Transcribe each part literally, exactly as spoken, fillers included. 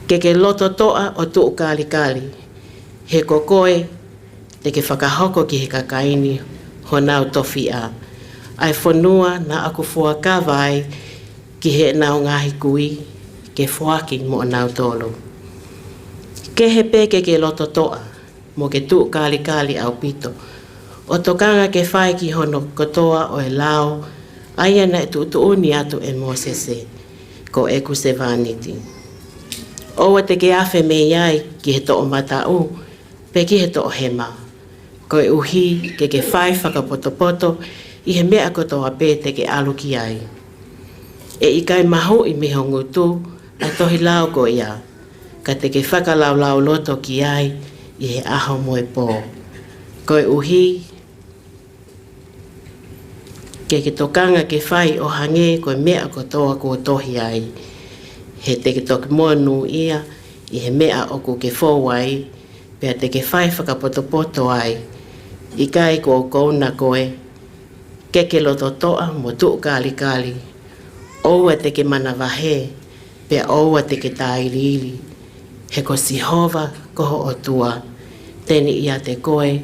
Ke ke loto toʻa ʻo tuʻu kalikali, he ko koe te ke fakahoko ki he kakaí ni honau tofiʻa, ʻa e fonua naʻá ku fuakava ai ki heʻenau ngaahi kuí ke foaki moʻonautolu. Kehe pē ke ke loto toʻa, mo ke tuʻu kalikali ʻaupito, ʻo tokanga ke fai ki hono kotoa ʻo e lao, ʻa ia naʻe tuʻutuʻuni atu ʻe Mōsese, ko ʻeku sevāniti. ʻOua te ke afe mei ai ki he toʻomataʻu, pe ki he toʻohema, koeʻuhi ke ke fai fakapotopoto ʻi he meʻa kotoa pē te ke ʻalu ki ai. ʻE ʻikai mahuʻi mei ho ngutu ʻa e tohi lao ko ia, ka te ke fakalaulauloto ki ai ʻi he ʻaho mo e pō, koeʻuhi ke ke tokanga ke fai ʻo hangē ko e meʻa kotoa kuo tohi ai. He te ke toki monūʻia ʻi he meʻa ʻoku ke fou ai, pea te ke fai fakapotopoto ai. ʻIkai ko e kounaʻi koe, ke ke loto toʻa mo tuʻu kalikali, ʻoua te ke manavahē, pea ʻoua te ke tāiliili, he ko Sihova ko ho ʻOtua te ne ʻiate koe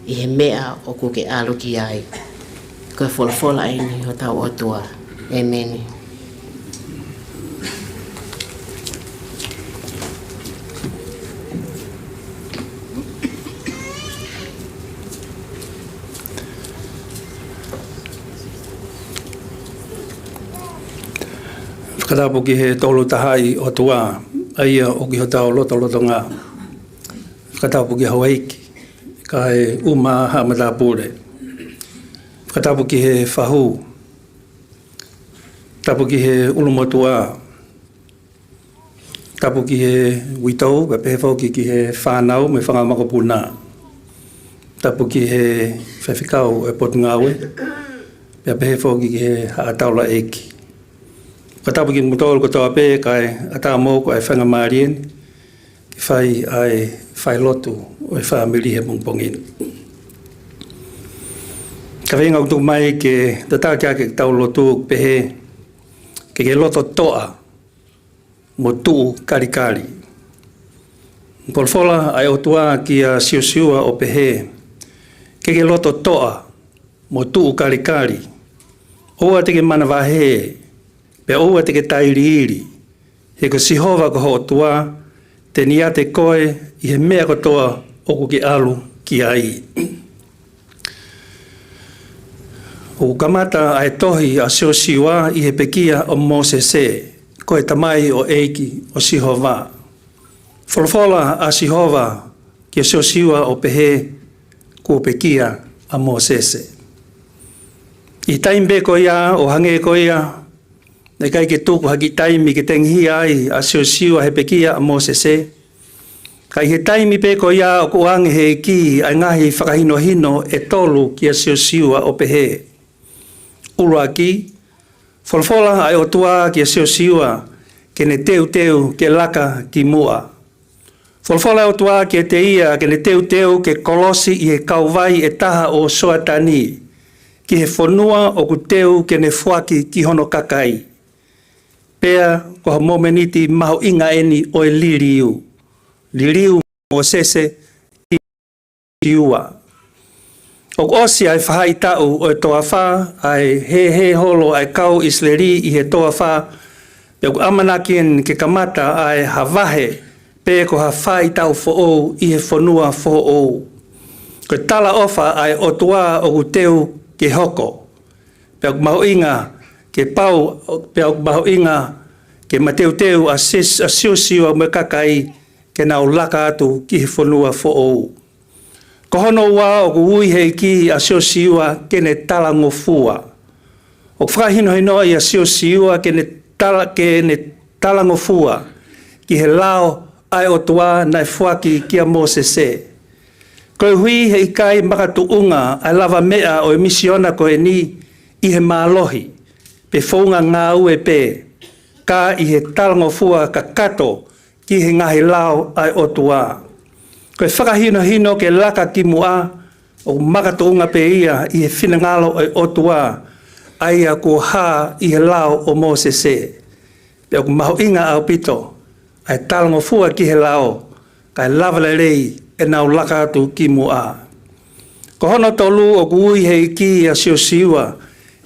ʻi he meʻa ʻoku ke ʻalu ki ai. Ko e folofola ʻeni ʻa hotau ʻOtua. ʻEmeni. Fakatapu ki he Tolu Tahaʻi ʻOtua, ʻa ia ʻoku ʻi hotau lotolotonga. Fakatapu ki he houʻeiki, kae ʻumaʻā haʻa matāpule. Fakatapu ki he fahu. Tapu ki he ʻulumotuʻa. Tapu ki he uitou, pea pehē foki ki he fānau mo e fanga makapuna. Tapu ki he faifekau ʻo e Potungāue, pea pehē foki ki he Haʻa Taulaʻeiki. Fakatapu kimoutolu kotoa pē kae ʻatā moʻoku ʻa e faingamālie ni ke fai ʻa e failotu ʻo e fāmili he pongipongi ni. Kaveinga ʻoku tuku mai ke tataki ʻaki ʻetau lotu ʻoku pehē, ke ke loto toʻa mo tuʻu kalikali. Folofola ʻa e ʻOtua kia Siosiua ʻo pehē, ke ke loto toʻa mo tuʻu kalikali. ʻOua te ke manavahē, pea ʻoua te ke tāiliili, he ko Sihova ko ho ʻOtua te ne ʻiate koe ʻi he meʻa kotoa ʻoku ke ʻalu ki ai. ʻOku kamata ʻa e tohi ʻa Siosiua ʻi he pekia ʻo Mōsese, ko e tamaioʻeiki ʻo Sihova. Folofola ʻa Sihova kia Siosiua ʻo pehē, kuo pekia ʻa Mōsese. ʻI he taimi pē ko ia ʻo hangē ko ia naʻe ʻikai ke tuku ha kiʻi taimi ke tengihia ai ʻa Siosiua he pekia ʻa Mōsese, ka ʻi he taimi pē ko ia ʻoku ʻoange ʻe he ʻEiki ʻa e ngaahi fakahinohino ʻe tolu kia Siosiua ʻo pehē. ʻUluaki, folofola ʻa e ʻOtua kia Siosiua ke ne teuteu ke laka ki muʻa. Folofola ʻa e ʻOtua kiate ia ke ne teuteu ke kolosi ʻi he kauvai ʻe taha ʻo Soatani, ki he fonua ʻoku teu ke ne foaki ki hono kakai. Pea ko ha momeniti mahuʻinga ʻeni ʻo e liliu. Liliu Mōsese ki Siosiua. ʻOku ʻosi ʻa e faʻahitaʻu ʻo e toafa, ʻa e hēhē holo ʻa e kau ʻIsileli ʻi he toafa, pea ʻoku ʻamanaki eni ke kamata ʻa e ha vahe, pe ko ha faʻahitaʻu foʻou ʻi he fonua foʻou. Ko e talaʻofa ʻa e ʻOtua ʻoku teu ke hoko. Pea ʻoku mahuʻinga ke pau, pea ʻoku mahuʻinga ke mateuteu ʻa Sis-, ʻa Siosiua mo e kakai ke nau laka atu ki he fonua foʻou. Ko hono ua, ʻoku ui ʻe he ʻEiki ʻa Siosiua ke ne talangofua. ʻOku fakahinohinoʻi ʻa Siosiua ke ne tala-, ke ne talangofua ki he lao ʻa e ʻOtua naʻe foaki kia Mōsese. Koeʻuhi he ʻikai makatuʻunga ʻa e lavameʻa ʻo e misiona ko eni ʻi he mālohi, pe founga ngāue pē, ka ʻi he talangofua kakato ki he ngaahi lao ʻa e ʻOtua. Ko e fakahinohino ke laka ki muʻa, ʻoku makatuʻunga pē ia ʻi he finangalo ʻo e ʻOtua, ʻa ia kuo hā ʻi he lao ʻo Mōsese. Pea ʻoku mahuʻinga ʻaupito, ʻa e talangofua ki he lao, kae lava lelei ʻenau laka atu ki muʻa. Ko hono tolu, ʻoku ui ʻe he ʻEiki ʻa Siosiua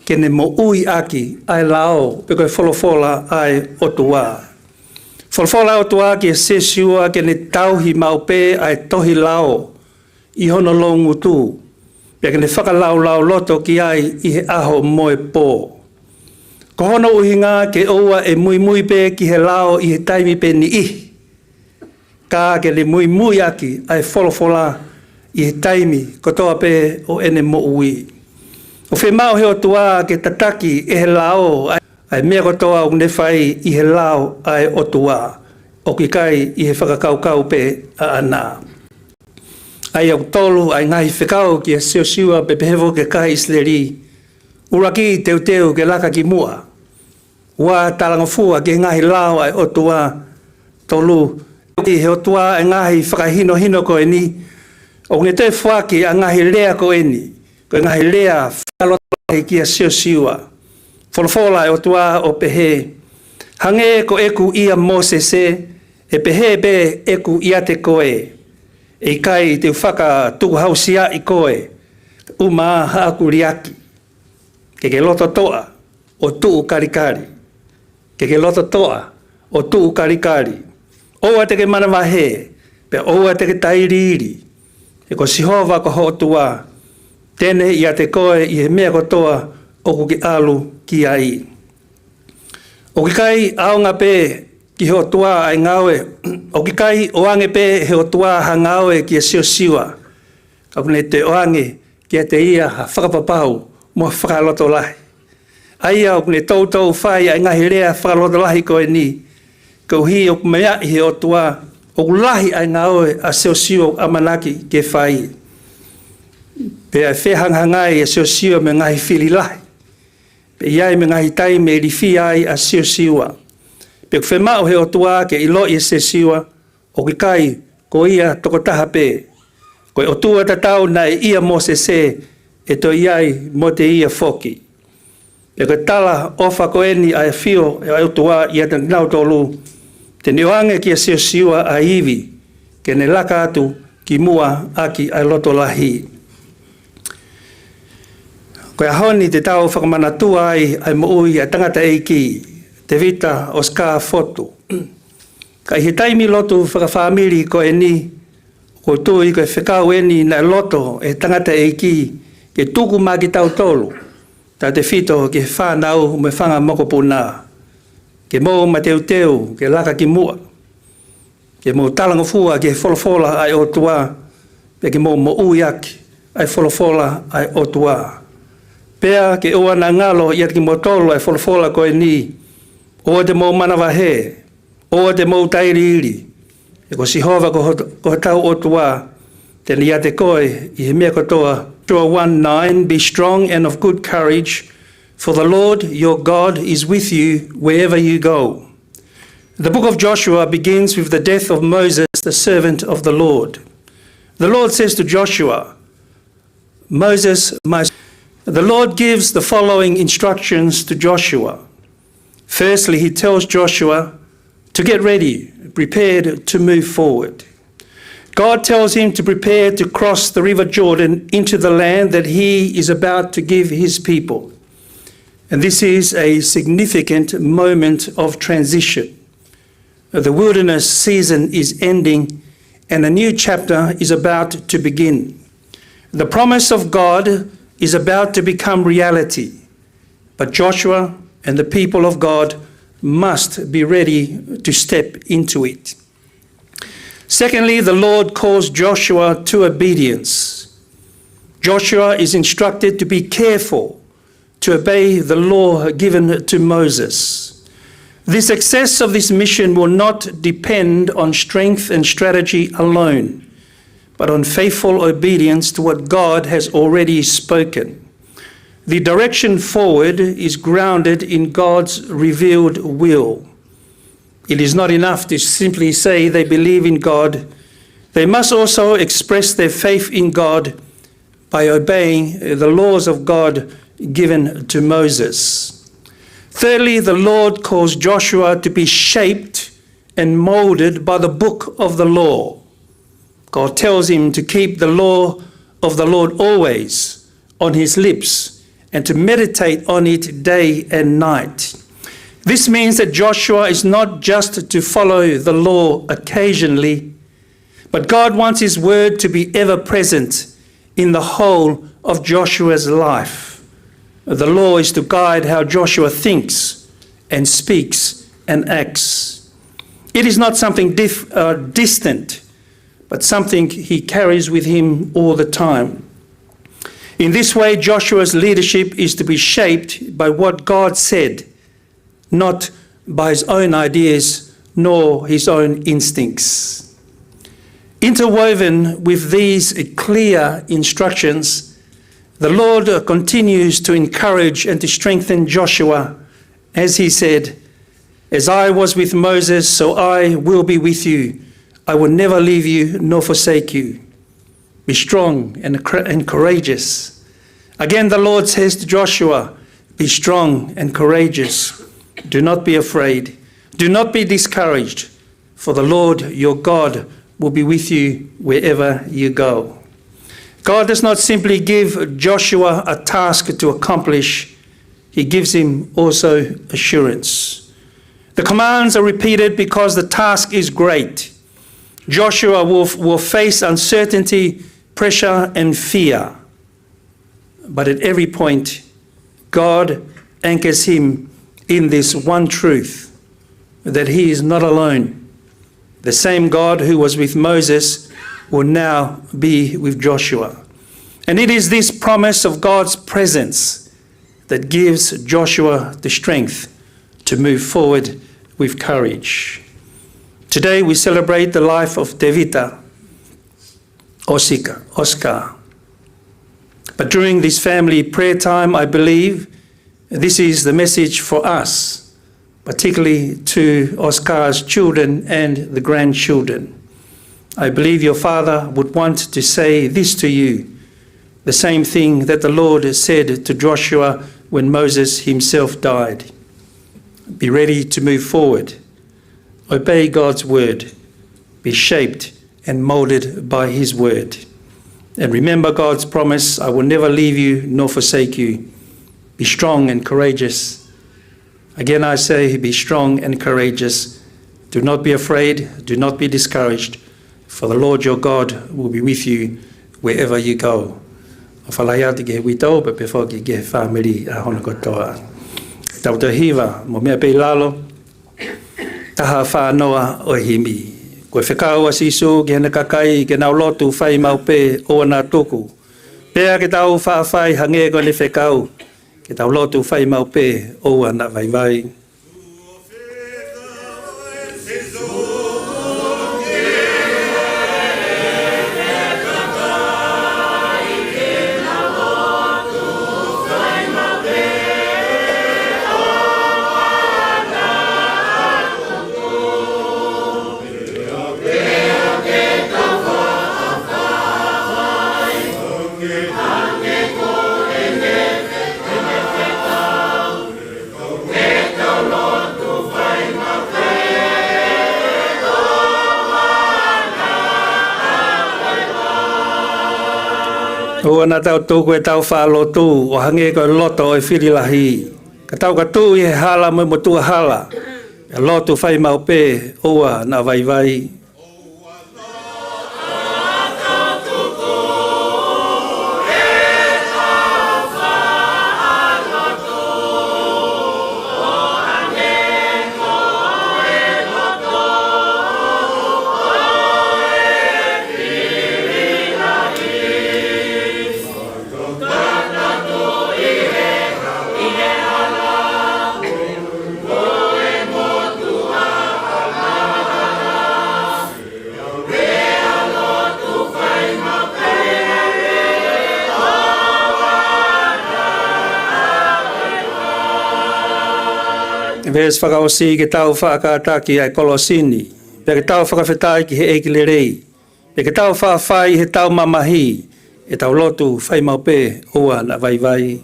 ke ne moʻui ʻaki ʻa e lao, pe ko e folofola ʻa e ʻOtua. Folofola ʻa e ʻOtua kia Siosiua ke ne tauhi maʻu pē ʻa e tohi lao ʻi hono loungutu, pea ke ne fakalaulauloto ki ai ʻi he ʻaho mo e pō. Ko hono ʻuhinga ke ʻoua ʻe muimui pē ki he lao ʻi he taimi pē niʻihi, ka ke ne muimui ʻaki ʻa e folofola ʻi he taimi kotoa pē ʻo ʻene moʻui. ʻOku fiemaʻu ʻe he ʻOtua ke tataki ʻe he lao ʻa e meʻa kotoa ʻoku ne fai ʻi he lao ʻa e ʻOtua, ʻoku ʻikai ʻi he fakakaukau pē ʻaʻana. ʻA ia ʻoku tolu ʻa e ngaahi fekau kia Siosiua, pea pehē foki ki he kakai ʻIsileli. ʻUluaki, teuteu ke laka ki muʻa. Ua, talangofua ki he ngaahi lao ʻa e ʻOtua. Tolu, ʻoku ʻi he ʻOtua ʻa e ngaahi fakahinohino ko eni, ʻoku ne toe foaki ʻa e ngaahi lea ko eni, ko e ngaahi lea fakalotolahi kia Siosiua. Folofola ʻa e ʻOtua ʻo pehē: Hangē ko ʻeku ʻia Mōsese, ʻe pehē pē ʻeku ʻiate koe. ʻE ʻikai te u fakatukuhausiaʻi koe, ʻuma haʻaku liʻaki. Ke ke loto toʻa ʻo tuʻu kalikali. Ke ke loto toʻa ʻo tuʻu kalikali. ʻOua te ke manavahē, pea ʻoua te ke tailiili. He ko Sihova ko ho ʻOtua, te ne ʻiate koe ʻi he meʻa kotoa ʻoku ke ʻalu ki ai. ʻOku ʻikai ʻaonga pē ki he ʻOtua ʻa e ngāue, ʻoku ʻikai ʻoange pē ʻe he ʻOtua ha ngāue kia Siosiua, ka ʻoku ne toe ʻoange kiate ia ha fakapapau mo ha fakalotolahi. ʻA ia ʻoku ne toutou fai ʻa e ngaahi lea fakalotolahi ko eni, koeʻuhi ʻoku meaʻi ʻe he ʻOtua ʻoku lahi ʻa e ngāue ʻa Siosiua ʻoku ʻamanaki ke fai. Pea ʻe fehangahangai ʻa Siosiua mo e ngaahi fili lahi, pea ʻi ai mo e ngaahi taimi ʻe ilifia ai ʻa Siosiua. Pea ʻoku fiemaʻu ʻe he ʻOtua ke ʻiloʻi ʻe Siosiua ʻoku ʻikai ko ia tokotaha pē. Ko e ʻOtua tatau naʻe ʻia Mōsese, ʻe toe ʻi ai mo teia foki. Pea ko e talaʻofa ko eni ʻa e ʻafio ʻa e ʻOtua ʻiate kinautolu, te ne ʻoange kia Siosiua ʻa e ivi ke ne laka atu ki muʻa ʻaki ʻa e loto lahi. Ko e ʻaho ni te tau fakamanatua ai ʻa e moʻui ʻa e tangataʻeiki Tevita ʻOsika Fotu. Ka ʻi he taimi lotu fakafāmili ko eni, ʻoku ou tui ko e fekau eni naʻe loto ʻe he tangataʻeiki ke tuku maʻa kitautolu, tautefito ki he fānau mo e fanga mokopuna, ke mou mateuteu ke laka ki muʻa, ke mou talangofua ki he folofola ʻa e ʻOtua, pea ke mou moʻui ʻaki ʻa e folofola ʻa e ʻOtua. Pea ke ʻoua naʻa ngalo ʻiate kimoutolu ʻa e folofola ko eni, ʻoua te mou manavahē, ʻoua te mou tailiili. He ko Sihova ko hot-, ko hotau ʻOtua, te ne ʻiate koe ʻi he meʻa kotoa. Joshua one nine, "Be strong and of good courage, for the Lord your God is with you wherever you go." The book of Joshua begins with the death of Moses, the servant of the Lord. The Lord says to Joshua, "Moses, my," the Lord gives the following instructions to Joshua. Firstly, he tells Joshua to get ready, prepared to move forward. God tells him to prepare to cross the River Jordan into the land that he is about to give his people. And this is a significant moment of transition. The wilderness season is ending and a new chapter is about to begin. The promise of God is about to become reality, but Joshua and the people of God must be ready to step into it. Secondly, the Lord calls Joshua to obedience. Joshua is instructed to be careful to obey the law given to Moses. The success of this mission will not depend on strength and strategy alone, but on faithful obedience to what God has already spoken. The direction forward is grounded in God's revealed will. It is not enough to simply say they believe in God. They must also express their faith in God by obeying the laws of God given to Moses. Thirdly, the Lord calls Joshua to be shaped and molded by the book of the law. God tells him to keep the law of the Lord always on his lips and to meditate on it day and night. This means that Joshua is not just to follow the law occasionally, but God wants his word to be ever present in the whole of Joshua's life. The law is to guide how Joshua thinks and speaks and acts. It is not something dif-, uh, distant, but something he carries with him all the time. In this way, Joshua's leadership is to be shaped by what God said, not by his own ideas nor his own instincts. Interwoven with these clear instructions, the Lord continues to encourage and to strengthen Joshua as he said, "As I was with Moses, so I will be with you. I will never leave you nor forsake you. Be strong and cra-, and courageous." Again, the Lord says to Joshua, "Be strong and courageous. Do not be afraid. Do not be discouraged, for the Lord your God will be with you wherever you go." God does not simply give Joshua a task to accomplish, he gives him also assurance. The commands are repeated because the task is great. Joshua will, will face uncertainty, pressure, and fear. But at every point, God anchors him in this one truth, that he is not alone. The same God who was with Moses will now be with Joshua. And it is this promise of God's presence that gives Joshua the strength to move forward with courage. Today we celebrate the life of Tevita, Osika, Oscar. But during this family prayer time, I believe this is the message for us, particularly to Oscar's children and the grandchildren. I believe your father would want to say this to you, the same thing that the Lord said to Joshua when Moses himself died. Be ready to move forward. Obey God's word. Be shaped and molded by his word. And remember God's promise, "I will never leave you nor forsake you." Be strong and courageous. Again, I say, be strong and courageous. Do not be afraid, do not be discouraged, for the Lord your God will be with you wherever you go. ʻOfa lahi atu ki he uitou, pea pehē foki ki he fāmili ʻa hono kotoa. Tau toe hiva, mo meʻa pē ʻi lalo, taha fā noa ʻo e himi. Ko e fekau ʻa Sīsū ki heʻene kakai, ke nau lotu fai maʻu pē, ʻoua naʻa tuku. Pea ke tau faʻa fai hangē ko ʻene fekau, ke tau lotu fai maʻu pē, ʻoua naʻa vaivai. ʻOua naʻa tau tuku ʻetau faʻa lotu ʻo hangē ko e loto ʻo e fili lahi. Ka tau ka tuʻu ʻi he hala mo e motuʻa hala, pea lotu fai maʻu pē, ʻoua naʻa vaivai. Veesi fakaʻosi, ke tau faʻa kātaki ʻa e kolosi ni, pea ke tau fakafetaʻi ki he ʻEiki lelei, pea ke tau faʻa fai ʻi heʻetau mamahi ʻetau lotu fai maʻu pē, ʻoua naʻa vaivai.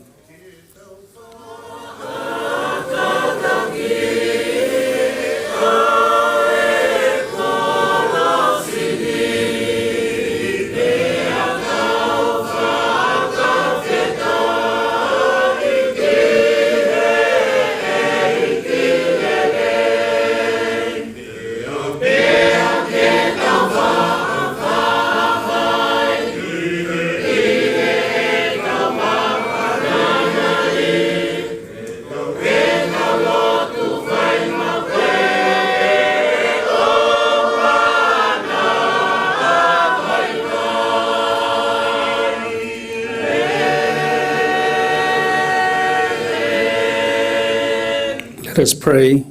Let us pray.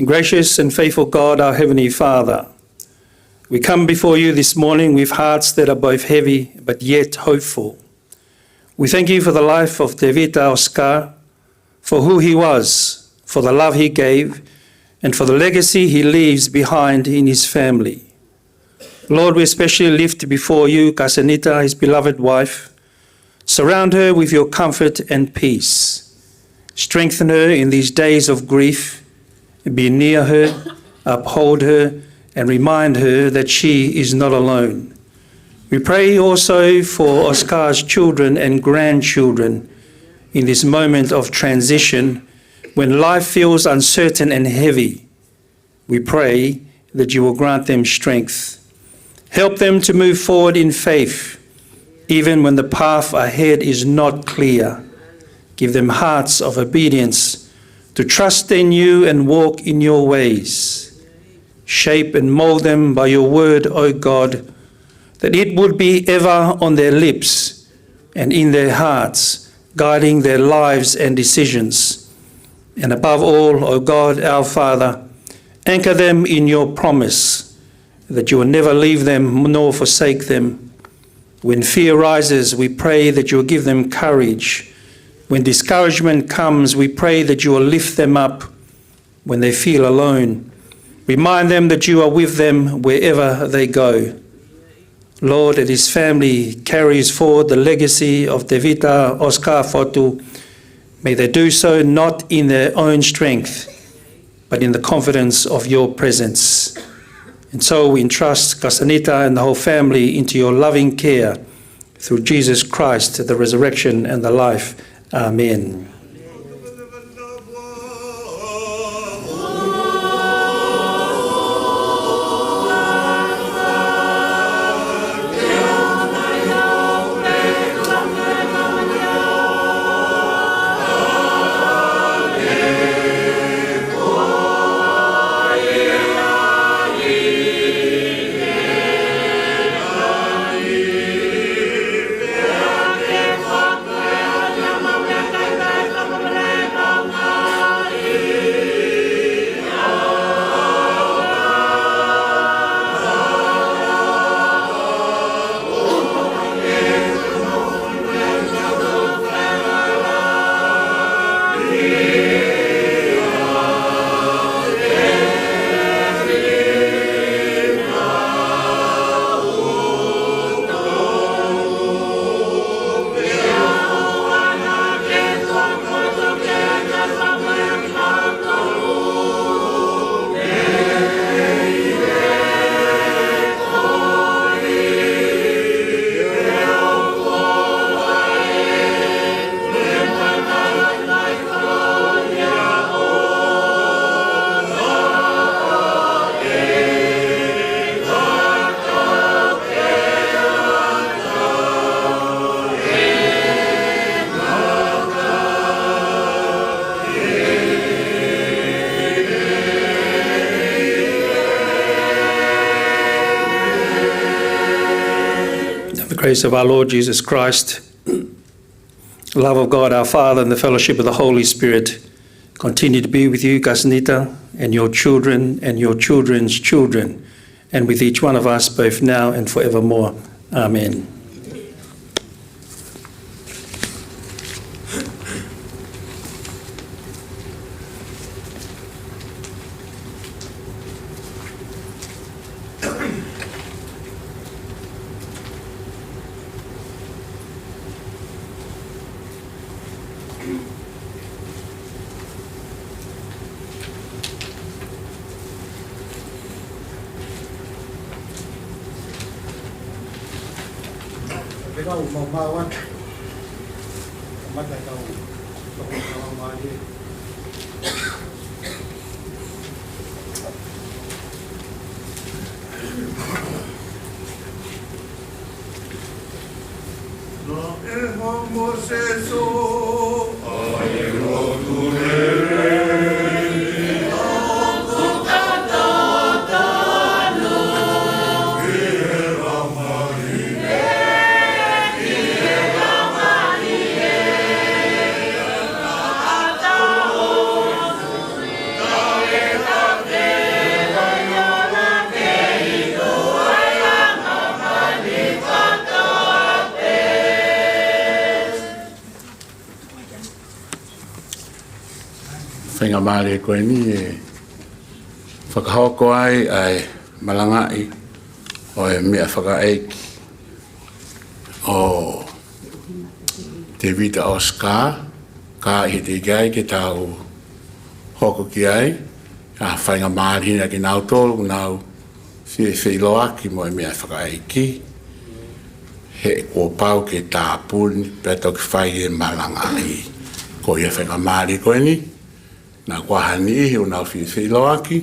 Gracious and faithful God, our Heavenly Father, we come before you this morning with hearts that are both heavy but yet hopeful. We thank you for the life of Tevita Oscar, for who he was, for the love he gave, and for the legacy he leaves behind in his family. Lord, we especially lift before you Kasanita, his beloved wife. Surround her with your comfort and peace. Strengthen her in these days of grief. Be near her, uphold her, and remind her that she is not alone. We pray also for Oscar's children and grandchildren in this moment of transition when life feels uncertain and heavy. We pray that you will grant them strength. Help them to move forward in faith, even when the path ahead is not clear. Give them hearts of obedience to trust in you and walk in your ways. Shape and mold them by your word, O God, that it would be ever on their lips and in their hearts, guiding their lives and decisions. And above all, O God, our Father, anchor them in your promise that you will never leave them nor forsake them. When fear rises, we pray that you will give them courage. When discouragement comes, we pray that you will lift them up. When they feel alone, remind them that you are with them wherever they go. Lord, as this family carries forward the legacy of Tevita Oscar Fotu, may they do so not in their own strength, but in the confidence of your presence. And so we entrust Kasanita and the whole family into your loving care through Jesus Christ, the resurrection and the life. Amen. The grace of our Lord Jesus Christ, the love of God our Father, and the fellowship of the Holy Spirit continue to be with you, Kasanita, and your children, and your children's children, and with each one of us, both now and forevermore. Amen. Faingamālie ko eni ʻe fakahoko ai ʻa e malangaʻi ʻo e meʻafakaʻeiki ʻo Tevita Oscar, ka ʻi he teʻeki ai ke tau hoko ki ai, ʻa e faingamālie ʻa kinautolu ʻoku nau fie feʻiloaki mo e meʻafakaʻeiki, he kuo pau ke tāpuni pea toki fai e malangaʻi. Ko ia faingamālie ko eni, naʻa kuo ʻi ai ha niʻihi ʻoku nau fie feʻiloaki,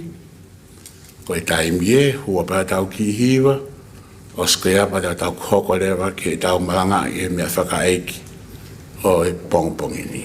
ko e taimi ē, hua pea tau kiʻi hiva, ʻosi ko ia pea tau hoko leva ke tau malangaʻi e meʻafakaʻeiki ʻo e pongipongi ni.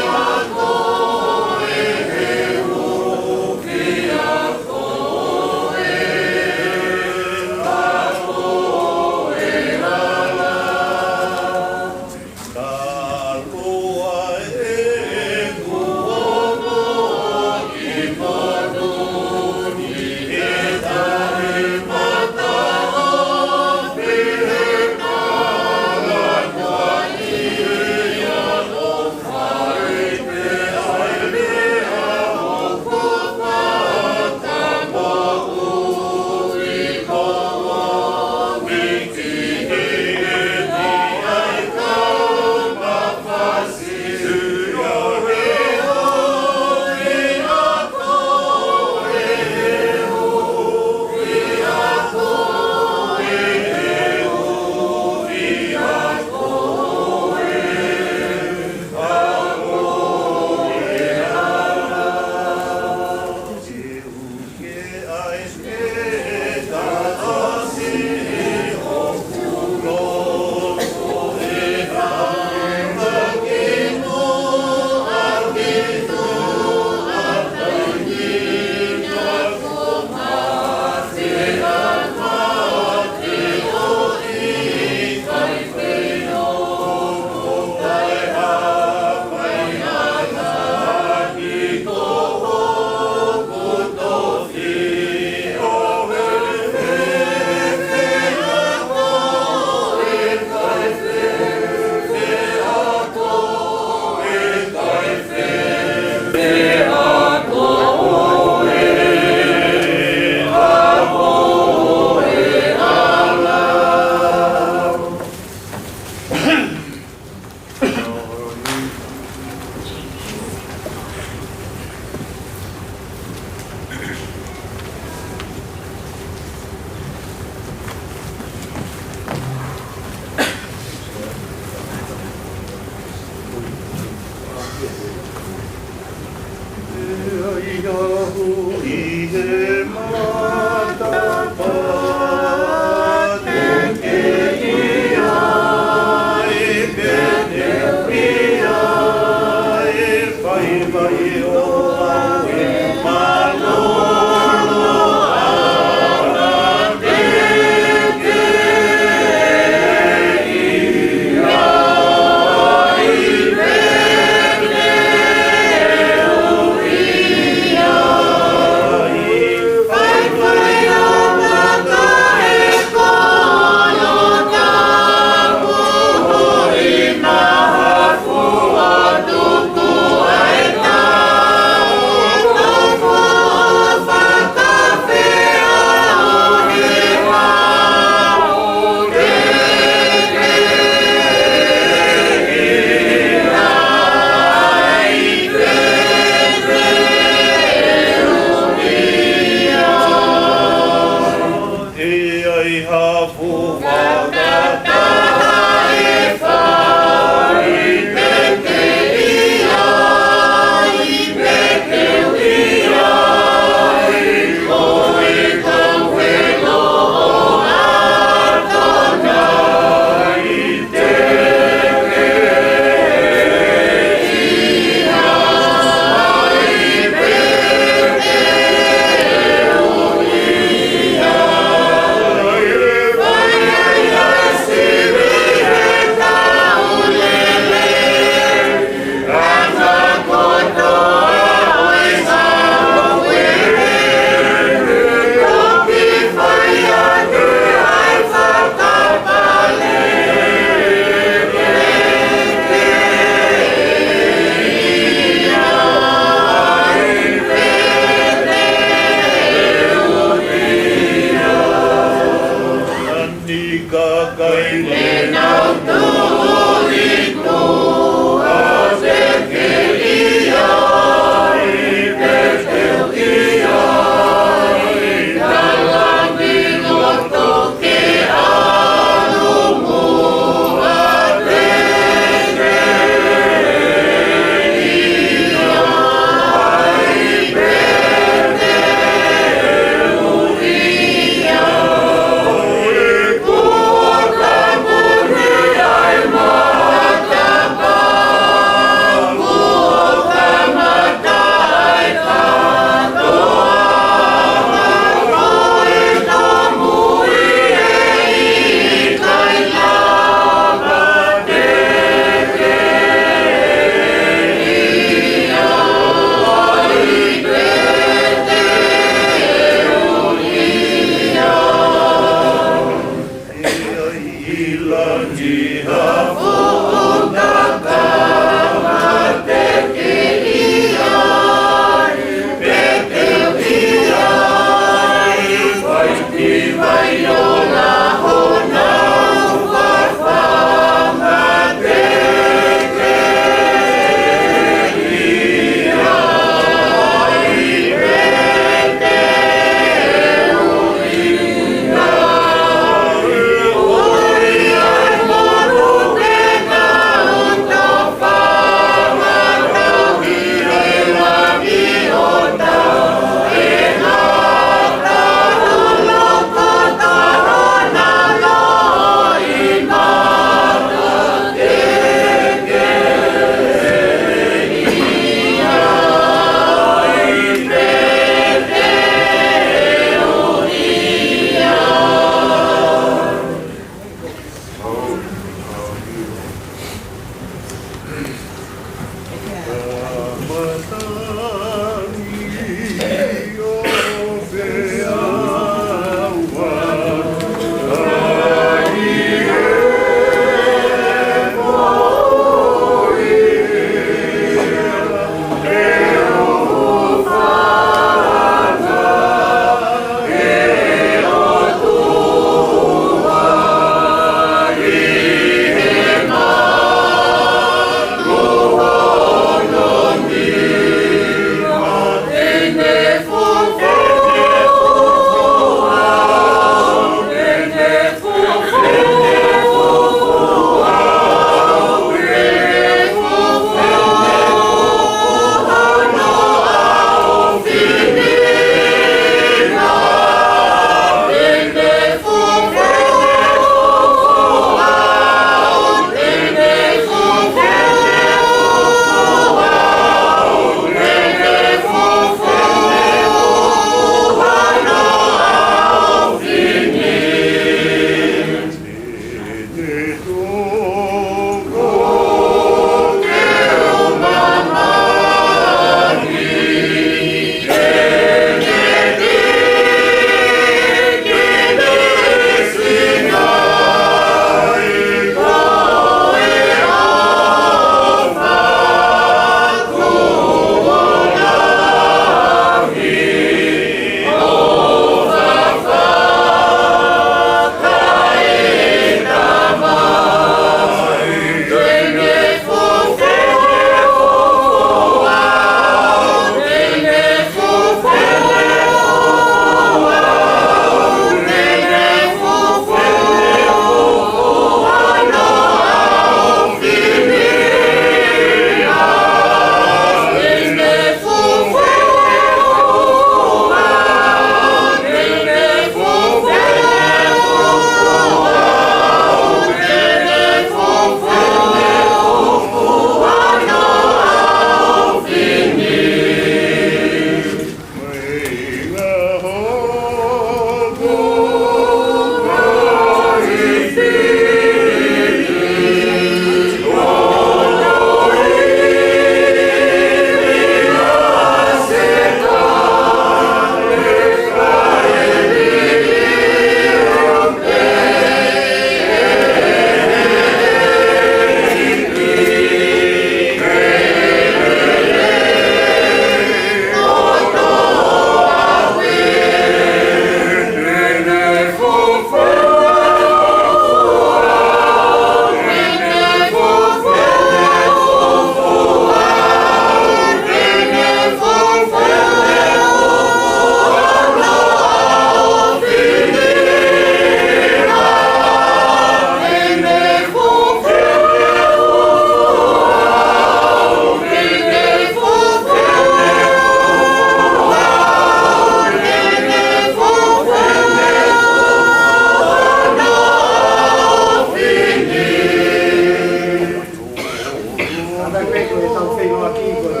Feʻiloaki ko e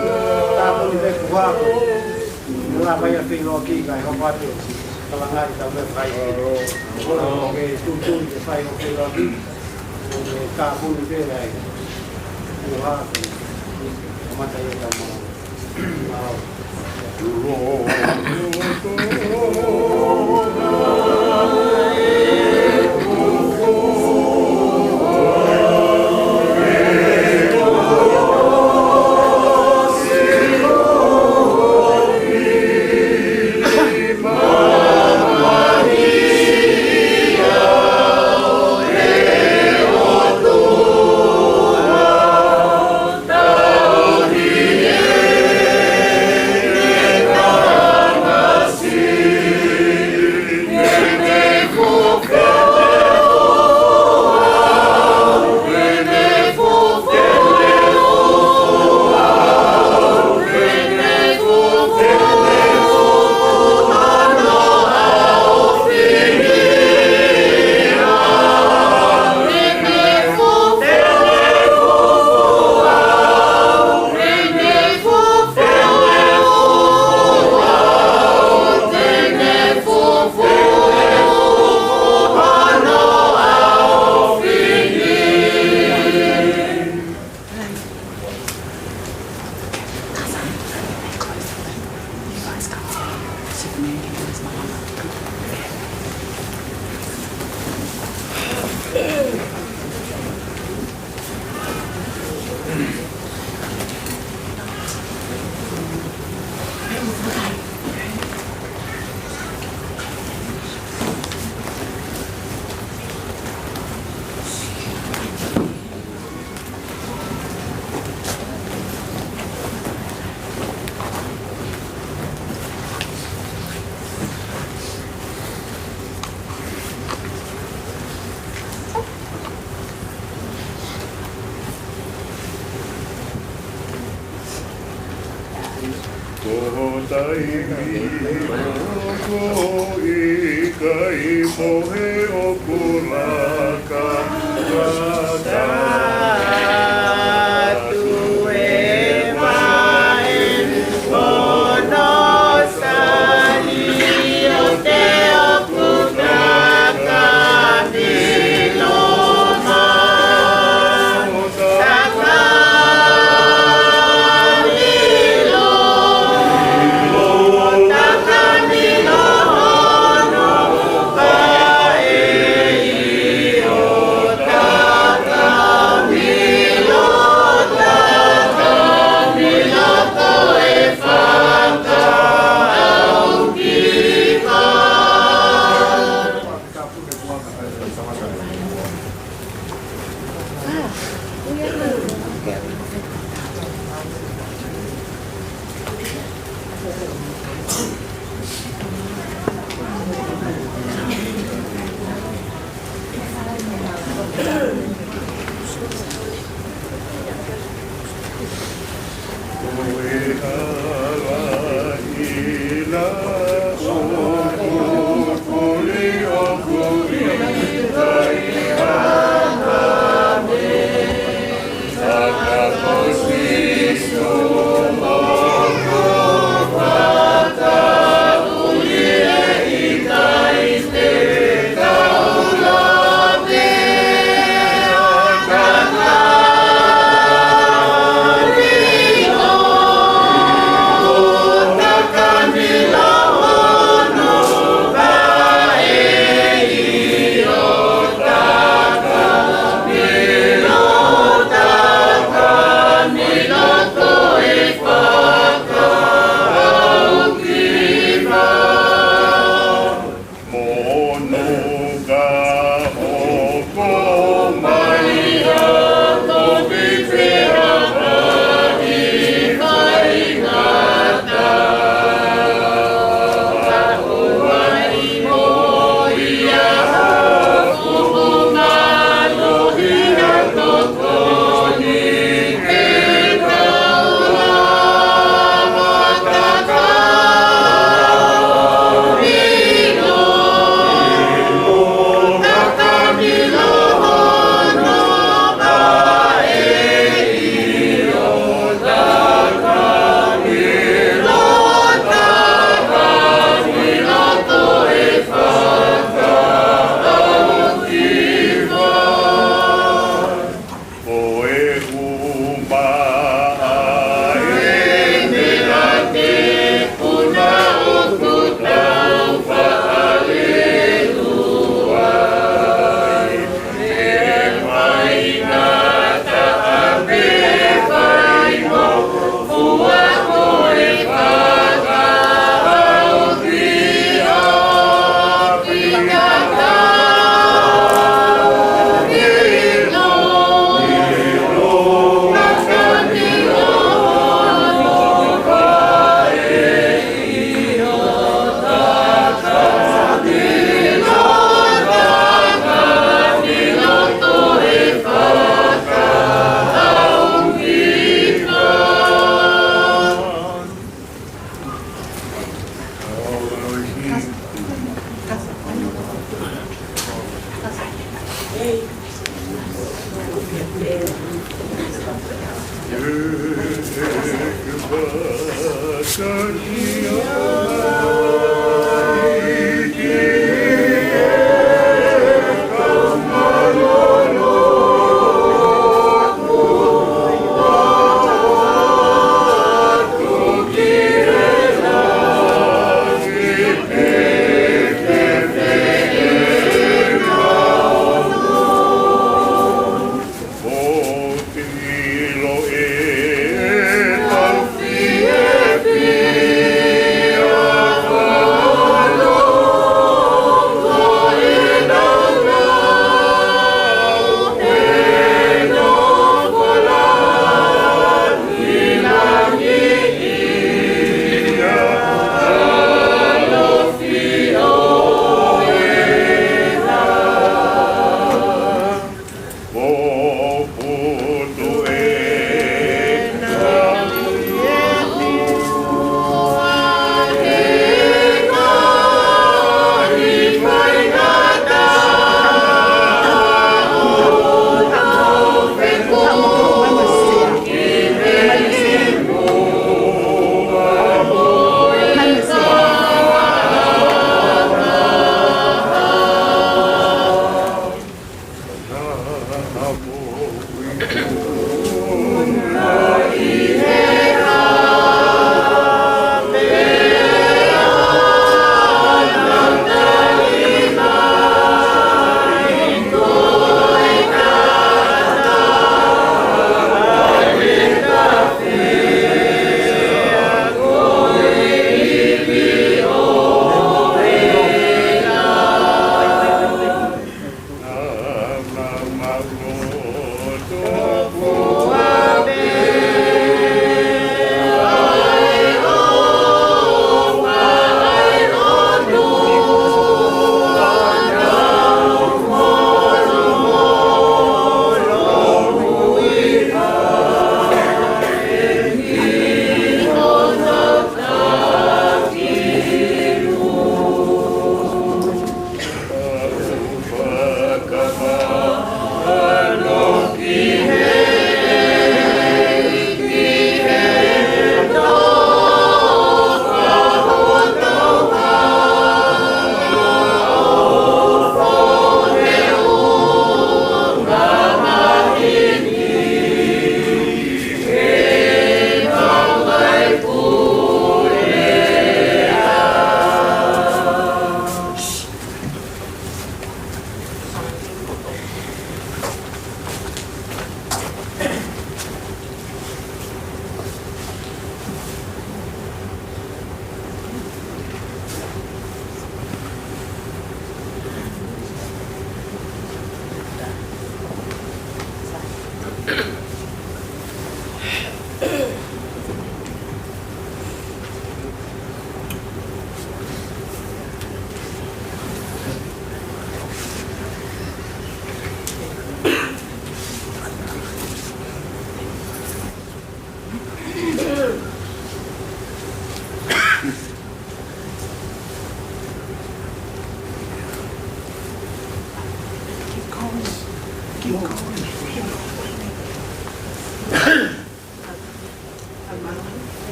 tāpuni pē kuaku. Mo la mai a feʻiloaki kae hoko atu. Kalangai tau me fai. Ko la ke tutu ke fai ʻo feʻiloaki. Ko e tāpuni pē ai. Kuaku. Kamata ia tau mau. Mau. Ko e taimi ko ē ʻikai mohe ʻoku laka, laka atu e vaʻe, ko hono saliote ʻoku taka milo mai.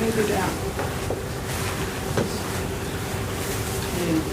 Spread it out. Yeah, yeah.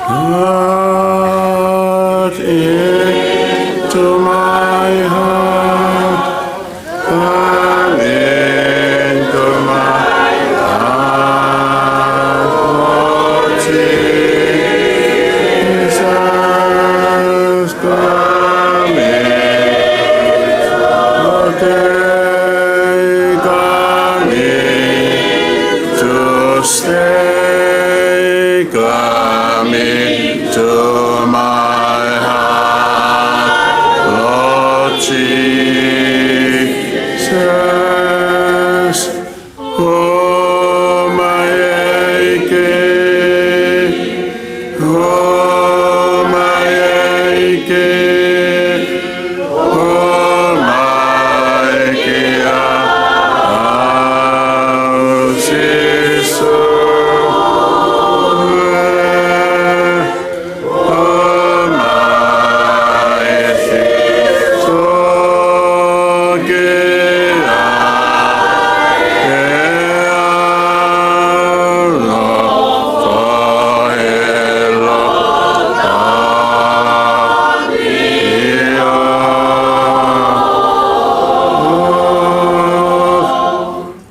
Heart into my heart. Come into my heart, Lord Jesus, come in, Lord, take, come in to stay, come in to my heart, Lord Jesus. Hōmai ʻEiki, hōmai ʻEiki, hōmai kiate au Sīsū.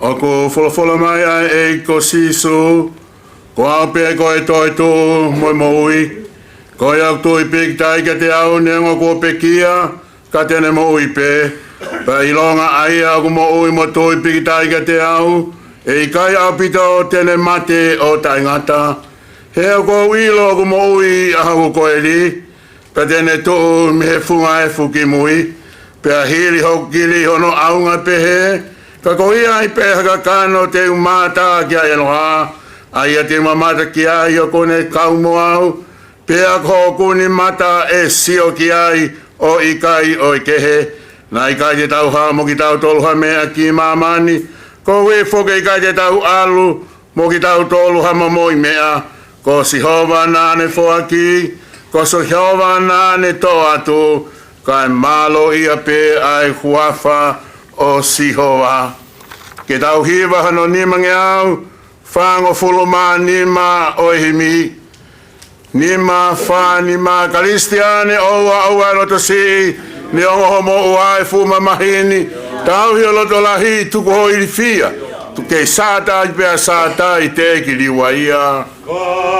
ʻOku folofola mai ʻa e ʻEiki ko Sīsū, ko au pē ko e toetuʻu mo e moʻui. Ko ia ʻoku tui pīkitai kiate au neongo kuo pekia, ka te ne moʻui pē. Pea ʻilonga ʻa ia ʻoku moʻui mo tui pīkitai kiate au, ʻe ʻikai ʻaupito te ne mate ʻo taʻengata. He ʻoku ou ʻilo ʻoku moʻui ʻa hoku koeli, ka te ne tuʻu mei he funga efu ki mui. Pea hili hoku kili hono ʻaunga pehē, ka ko ia ai pē ha kakano te u mātā kia ʻEloha, ʻa ia te u mamata ki ai ʻoku ne kau mo au, pea ko hoku nima mata ʻe sio ki ai ʻo ʻikai ʻo e kehe. Naʻe ʻikai te tau haʻu mo kitautolu ha meʻa ki māmani, koeʻuhi foki ʻikai te tau ʻalu mo kitautolu ha momoʻi meʻa. Ko Sihova naʻa ne foaki, ko Sihova naʻa ne toʻo atu, kae mālōʻia pē ʻa e huafa ʻo Sihova. Ke tau hiva hono nimangeau fāngofulu mā nima ʻo e himi. Nima fā nima. Kalisitiane ʻoua, ʻoua ʻe loto siʻi, neongo hoʻo moʻua ʻi he fuʻu mamahi ni, tauhi ho loto lahi, tuku hoʻo ilifia, tuku kei Sātai pea Sātai te ke liliu ai ia. Neongo hoʻo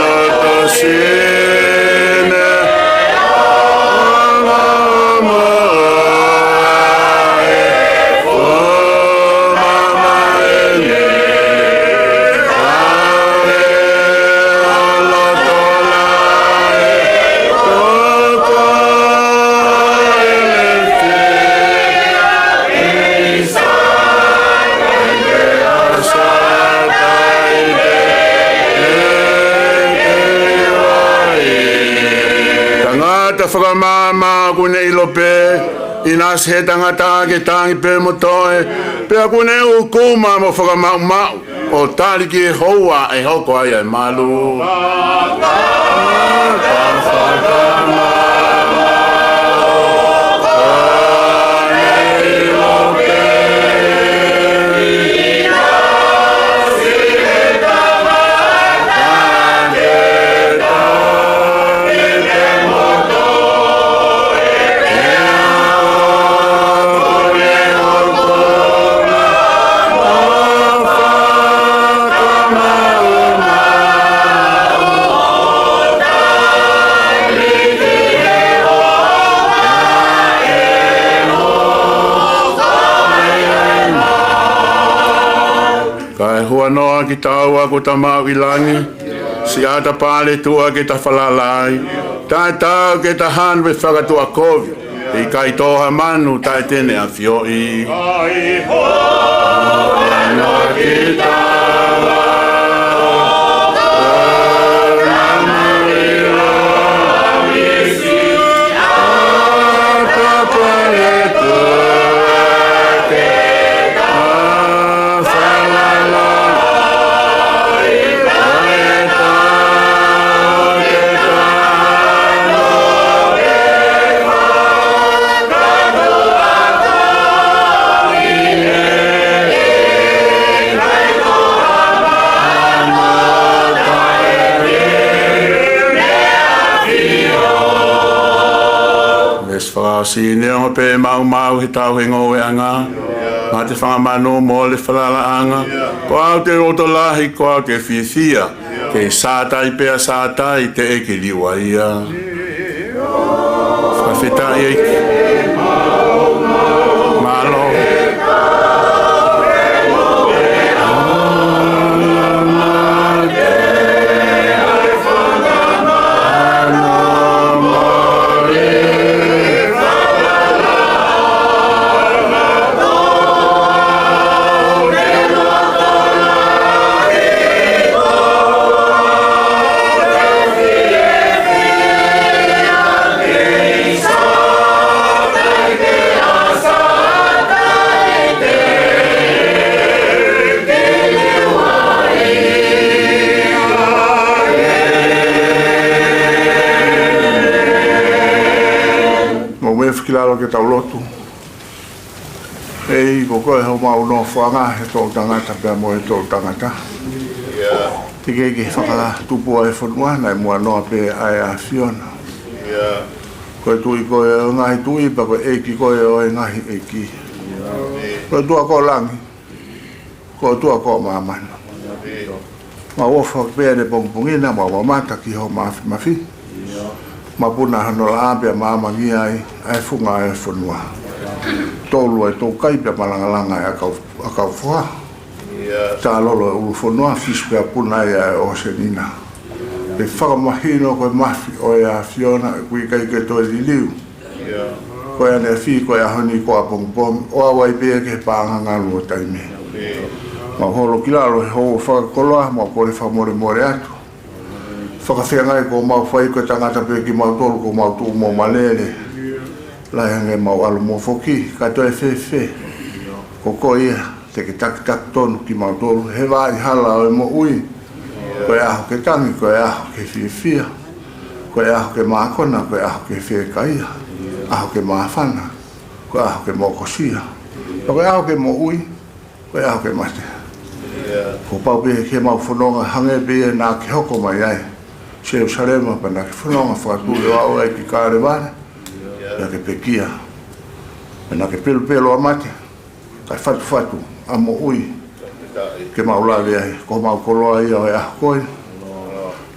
loto siʻi, neongo hoʻo moʻua ʻi he fuʻu mamahi ni, tauhi ho loto lahi, tuku hoʻo ilifia, tangata fakamaama ʻoku ne ʻilo pē, ʻinasi he tangata ke tangi pē mo toe, pea ʻoku ne ʻukuma mo fakamaʻumaʻu, ʻo tali ki he houa ʻe hoko ai ʻa e malu. Kae huanoa kitaua ʻoku ta maʻu ʻi langi, siʻata pale tuʻa ke ta falala ai, taʻetaau ke ta hanu pe fakatuʻakovi, ʻe ʻikai tō ha manu taʻe te ne ʻafioʻi. Fakaʻosi, neongo pē ʻemau maʻu he tauhi ngoueʻanga, mate, fanga manu, mole, falalaʻanga, ko au te u loto lahi, ko au te u fiefia, kei sātai pea sātai, teʻeki liua ia. Fakafetaʻi ʻEiki. Mālō. Mou meʻa ki lalo ke tau lotu. ʻEiki, ko koe homau nofoʻanga he toʻutangata pea mo e toʻutangata. Teʻeki ke fakatupu ʻa e fonua, naʻe muʻa noa pē ʻa e ʻAfiona. Ko e Tuʻi koe ʻo e ngaahi tuʻi, pea ko e ʻEiki koe ʻo e ngaahi ʻeiki. Ko e ʻOtua ko langi, ko e ʻOtua ko māmani. Mau ʻofa pē ʻanepō pea mo e pongipongi ni, mau mamata ki hoʻo māfimafi. Mau puna hono laʻā pea māmangia ai ʻa e funga ʻo e fonua. Tolu ʻa e toukai pea malangalanga ʻa e ʻakau, ʻakau foha. Tālolo ʻa e ʻulu fonua, fisi pea puna ai ʻa e ʻōseni na. Ke fakamahino ko e mafi ʻo e ʻAfiona, ʻoku ʻikai ke toe liliu. Ko e ʻaneafi, ko e ʻaho ni, ko ʻapongipongi, ʻo aʻu ai pē ki he paʻanga ngalu ʻo taimi. Mau holo ki lalo he houa fakakoloa, mau kole fakamolemole atu. Fakafeangai kuo mau fai, ko e tangata pē kimautolu, kuo mau tuʻu mo malele. Lahi ange mau ʻalu mo foki, ka toe fēfē. Ko koe ia te ke takitaki tonu kimautolu he vaʻa hala ʻo e moʻui. Ko e ʻaho ke tangi, ko e ʻaho ke fiefia. Ko e ʻaho ke mākona, ko e ʻaho ke fiekaia. ʻAho ke māfana, ko e ʻaho ke mokosia. Ko e ʻaho ke moʻui, ko e ʻaho ke mate. Kuo pau pē ke mau fononga hangē pē ia naʻa ke hoko mai ai Selusalema, pea naʻa ke fononga fakatuʻi ʻo aʻu ai ki Kalevale. Pea ke pekia, pea naʻa ke pelupelu ʻa mate, kae fatufatu ʻa moʻui ke mau lave ai. Ko homau koloa ia ʻo e ʻaho ko eni.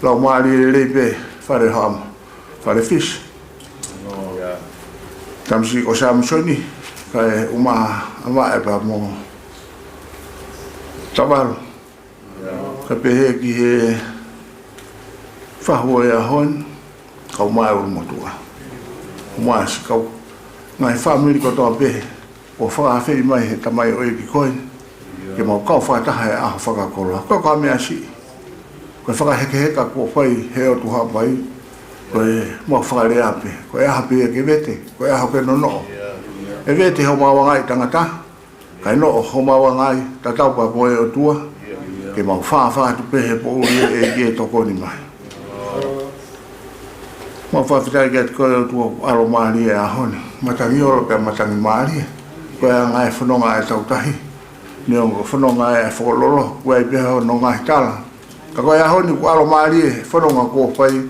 Laumālie lelei pē, Fale Hama, Fale Fisi. Tamasiʻi ko Samisoni, kae ʻumaʻā ʻa Vaʻe pea mo Tavalu. Kae pehē ki he fahu ʻo e ʻaho ni, kau mai ʻulumotuʻa. Mai siʻi kau ngaahi fāmili kotoa pē, ʻo fakaafeʻi mai he tamaioʻeiki ko eni, ke mau kau fakataha he ʻaho fakakoloa. Ko e, ko e meʻa siʻi, ko e fakahekeheka kuo fai he ʻOtu Haʻapai, ko e mau fakalea pē, ko e ʻaho pē ia ke vete, ko e ʻaho ke nonoʻo. ʻE vete homau anga ʻi tangata, kae noʻo homau anga ʻi tatau pea mo e ʻOtua, ke mau fāfā atu pē he poʻuli ʻEiki ʻe tokoni mai. Mau fakafetaʻi kiate koe ʻOtua ʻoku ʻalo mālie ʻa e ʻaho ni. Matangi ʻolo pea matangi mālie. Ko e anga e fononga ʻa e tautahi. Neongo ko e fononga ʻa e Fokololo, ʻoku ʻi ai pē hono ngaahi tala. Ka ko e ʻaho ni ʻoku ʻalo mālie e fononga kuo fai.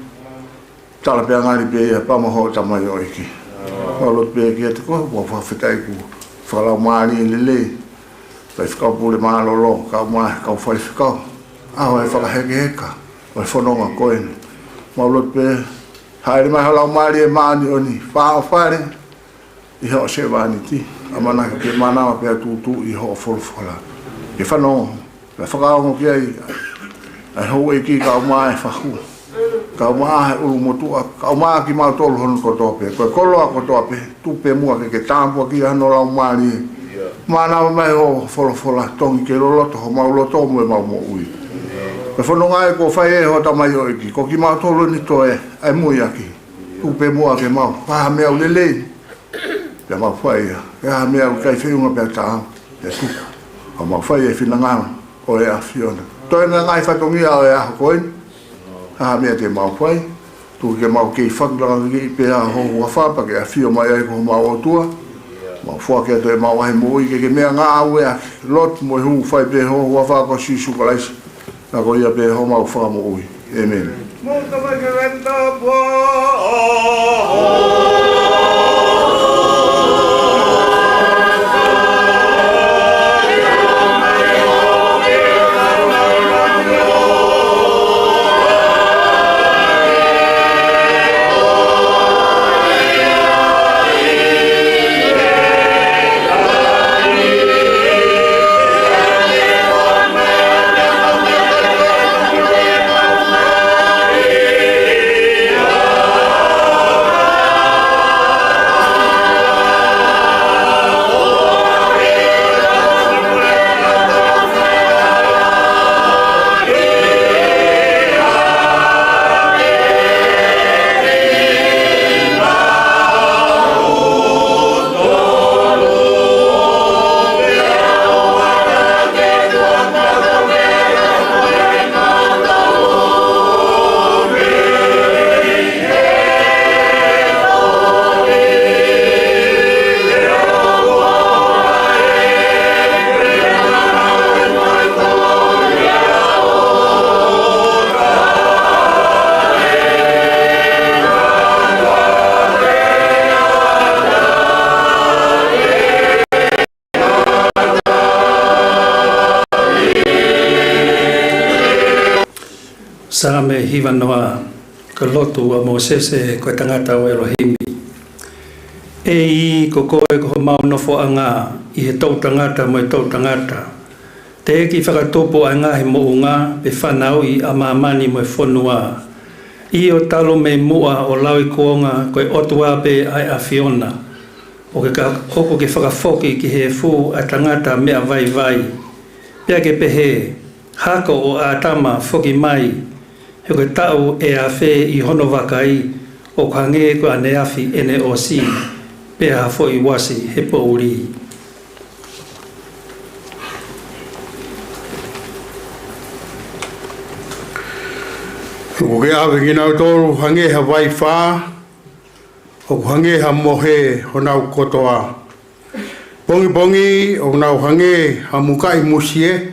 Tala pea ngali pē ia pea mo hoʻo tamaioʻeiki. Mau lotu pē kiate koe, mau fakafetaʻi kuo fakalaumālie lelei. Faifekau Pule Mālōlō, kau mai, kau faifekau. ʻAho e fakahekeheka ʻo e fononga ko eni. Mau lotu pē, hāʻele mai ho Laumālie Māʻoniʻoni, fāʻofale ʻi hoʻo sevāniti, ʻamanaki ke mānava pea tūtuuʻi hoʻo folofola. Ke fanongo, pea fakaongo ki ai ʻa e houʻeiki kau mai e fahu, kau mai e ʻulumotuʻa, kau mai kimautolu hono kotoa pē. Ko e koloa kotoa pē, tuku pē muʻa ke ke tāpuakiʻi ʻa hono laumālie. Mānava mai hoʻo folofola, tongi ke loloto homau loto mo ʻemau moʻui. Ko e fononga ē kuo fai ʻe hoʻo tamaioʻeiki, ko kimautolu eni toe ʻai mui ʻaki. Tuku pē muʻa ke mau, ko e hā ha meʻa ʻoku lelei, pea mau fai ia. Ko e hā ha meʻa ʻoku ʻikai feʻunga pea taau, pea tuku. Ka mau fai e finangalo ʻo e ʻAfiona. Toe ngaahi fatongia ʻo e ʻaho ko eni. Ko e hā ha meʻa te mau fai, tuku ke mau kei fakalangaki pē ʻa ho huafa pea ke ʻafio mai ai ko homau ʻOtua. Mau foaki atu ʻemau ʻaho moʻui ke ke meʻangāueʻaki. Lotu mo e hū fai pē ho huafa ko Sīsū Kalaisi. Ka ko ia pē homau Fakamoʻui. ʻĒmeni. Mou tamai ke veta pua. Saame hivanoa. Ko e lotu ʻa Mōsese, ko e tangata ʻo ʻElohimi. ʻEiki, ko koe ko homau nofoʻanga ʻi he toʻutangata mo e toʻutangata. Teʻeki fakatupu ʻa e ngaahi moʻunga, pe fanauʻi ʻa māmani mo e fonua. ʻIo, talu mei muʻa ʻo lauikuonga, ko e ʻOtua pē ʻa e ʻAfiona. ʻOku ke ka-, ʻoku ke fakafoki ki he efu ʻa e tangata meʻa vaivai. Pea ke pehē, Hako ʻo ʻĀtama, foki mai, he ko e taʻu ʻe afe ʻi hono vakai, ʻoku hangē ko ʻaneafi ʻene ʻosi, pea ha foʻi uasi he poʻuli. ʻOku ke ʻave kinautolu hangē ha vaifā, ʻoku hangē ha mohe honau kotoa. Pongipongi ʻoku nau hangē ha mukaʻi musie,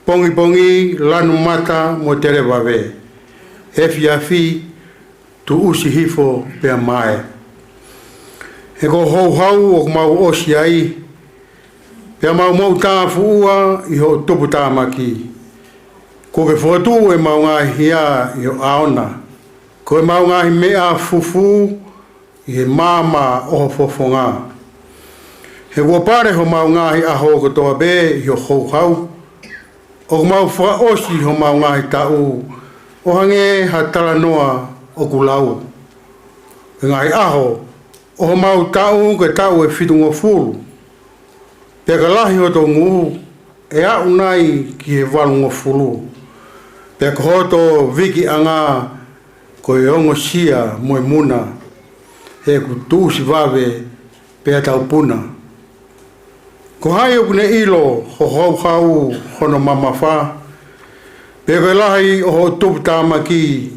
pongipongi lanu mata mo televave, efiafi tuʻusi hifo pea mae. He ko e houhau ʻoku mau ʻosi ai, pea mau moʻutāfuʻua ʻi hoʻo tuputāmaki. Kuo ke fokotuʻu ʻemau ngaahi hia ʻi ho ʻaona, ko ʻemau ngaahi meʻa fufū ʻi he maama ʻo ho fofonga. He kuo pale homau ngaahi ʻaho kotoa pē ʻi ho houhau. ʻOku mau fakaʻosi homau ngaahi taʻu ʻo hangē ha talanoa ʻoku lau. Ko e ngaahi ʻaho ʻo homau taʻu ko e taʻu ʻe fitungofulu. Pea ka lahi hoto ngū, ʻe aʻu nai ki he valungofulu? Pea ko hoto vikiʻanga ko e ongosia mo e muna, he ʻoku tuʻusi vave pea taupuna. Ko hai ʻoku ne ʻilo ho houhau hono mamafa? Pe ko e lahi ʻo ho tuputāmaki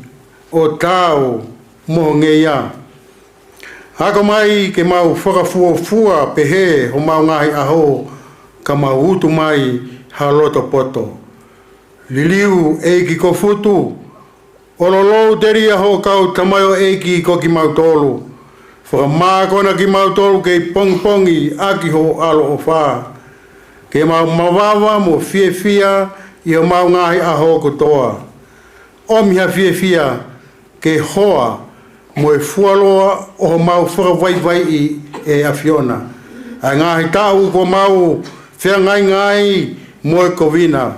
ʻo taau mo ho ngeia? Ako mai ke mau fakafuofua pehē homau ngaahi ʻaho, ka mau utu mai ha loto poto. Liliu ʻEiki Kofutu, ʻo lolou telia ho kau tamaioʻeiki ko kimautolu. Fakamākona kimautolu kei pongipongi ʻaki ho ʻaloʻofa, ke mau mavava mo fiefia ʻi homau ngaahi ʻaho kotoa. ʻOmi ha fiefia ke hoa mo e fuoloa ʻo homau fakavaivaiʻi, ʻe ʻAfiona, ʻa e ngaahi taʻu kuo mau feangainga ai mo e kovina.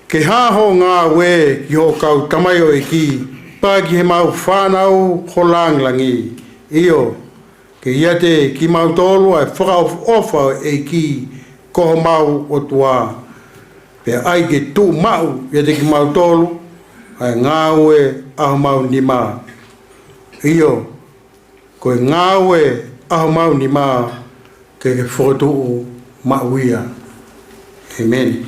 Ke hā hoʻo ngāue ki ho kau tamaioʻeiki, pea ki heʻemau fānau ho langilangi. ʻIo, ke ʻiate kimautolu ʻa e fakaʻofoʻofa ʻo e ʻEiki ko homau ʻOtua. Pea ʻai ke tuʻu maʻu ʻiate kimautolu ʻa e ngāue ʻa homau nima. ʻIo, ko e ngāue ʻa homau nima ke ke fokotuʻu maʻu ia. ʻĒmeni.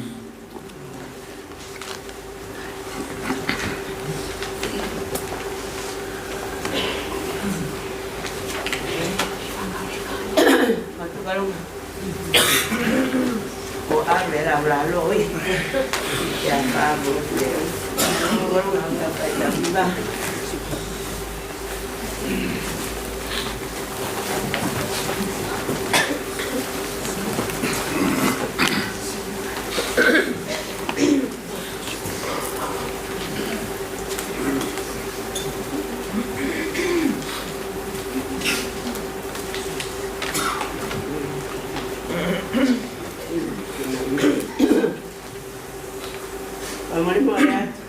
Fakamolemole atu.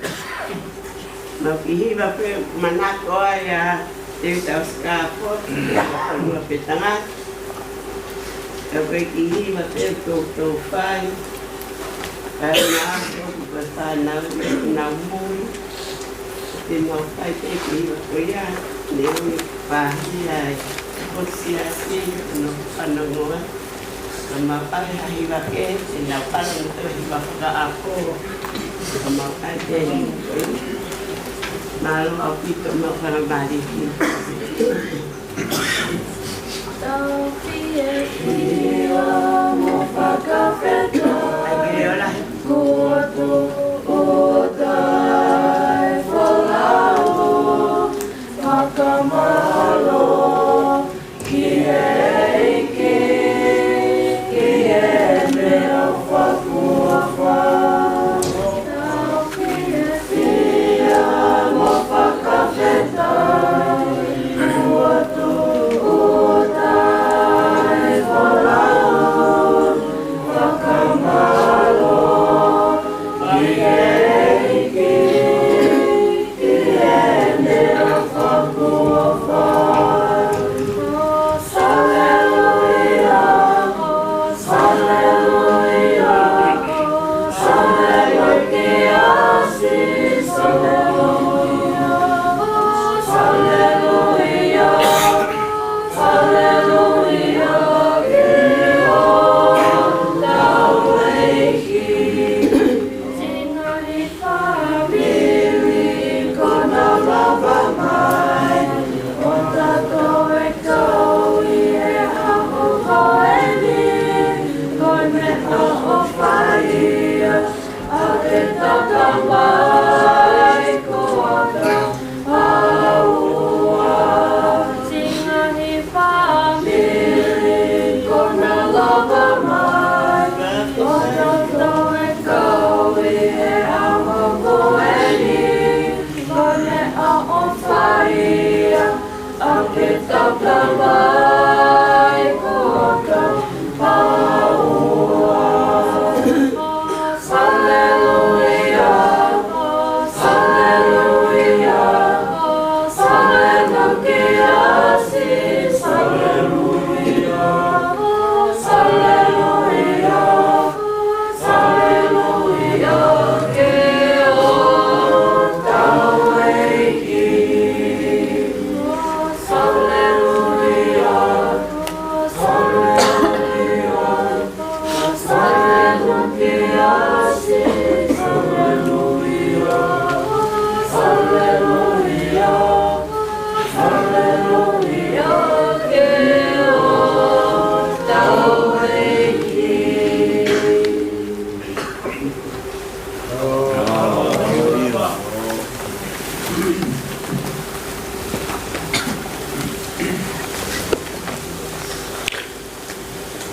Mau kiʻi hiva pē, manako ai ʻa Tēvita ʻOsikapa, ʻa e fanua pē tangata. Ka ko e kiʻi hiva pē, toutou fai. Kae ʻoua naʻa ʻoku fānau, nau mui. Te mau fai pē kiʻi hiva ko ia, ne ui pāhia ai. Ko siasi, no fanongoa. Ka mau ʻai ha hiva kehe, ʻe nau ʻalu mo e hiva fakaako. Ka mau ʻai pē ni. Mālō ʻaupito, mau fakamālō. Tau fiefia mo fakafetaʻi. Ai, ke ola. Kuo tuʻu ʻa e folau. Fakamālō ki he ʻEiki, ki he meʻa fakaʻofoʻofa. Tau fiefia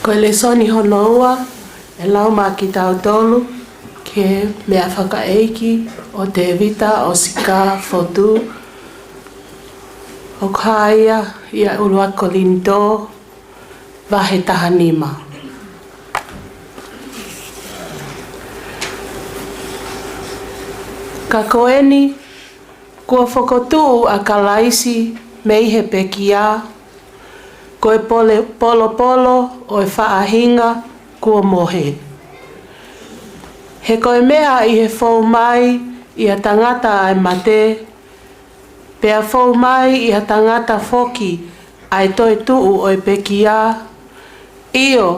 Ko e lēsoni hono ua, ʻe lau maʻa kitautolu ki he meʻa fakaʻeiki ʻo Tēvita ʻo Sika Fotu, ʻoku hā ia ʻi he ʻuluaki Kolinitō, vahe taha nima. Ka ko eni, kuo fokotuʻu ʻa Kalaisi mei he pekia, ko e pole-, polopolo ʻo e faʻahinga kuo mohe. He ko e meʻa ʻi he fou mai ʻi ha tangata ʻa e mate, pea fou mai ʻi ha tangata foki ʻa e toetuʻu ʻo e pekia, ʻio,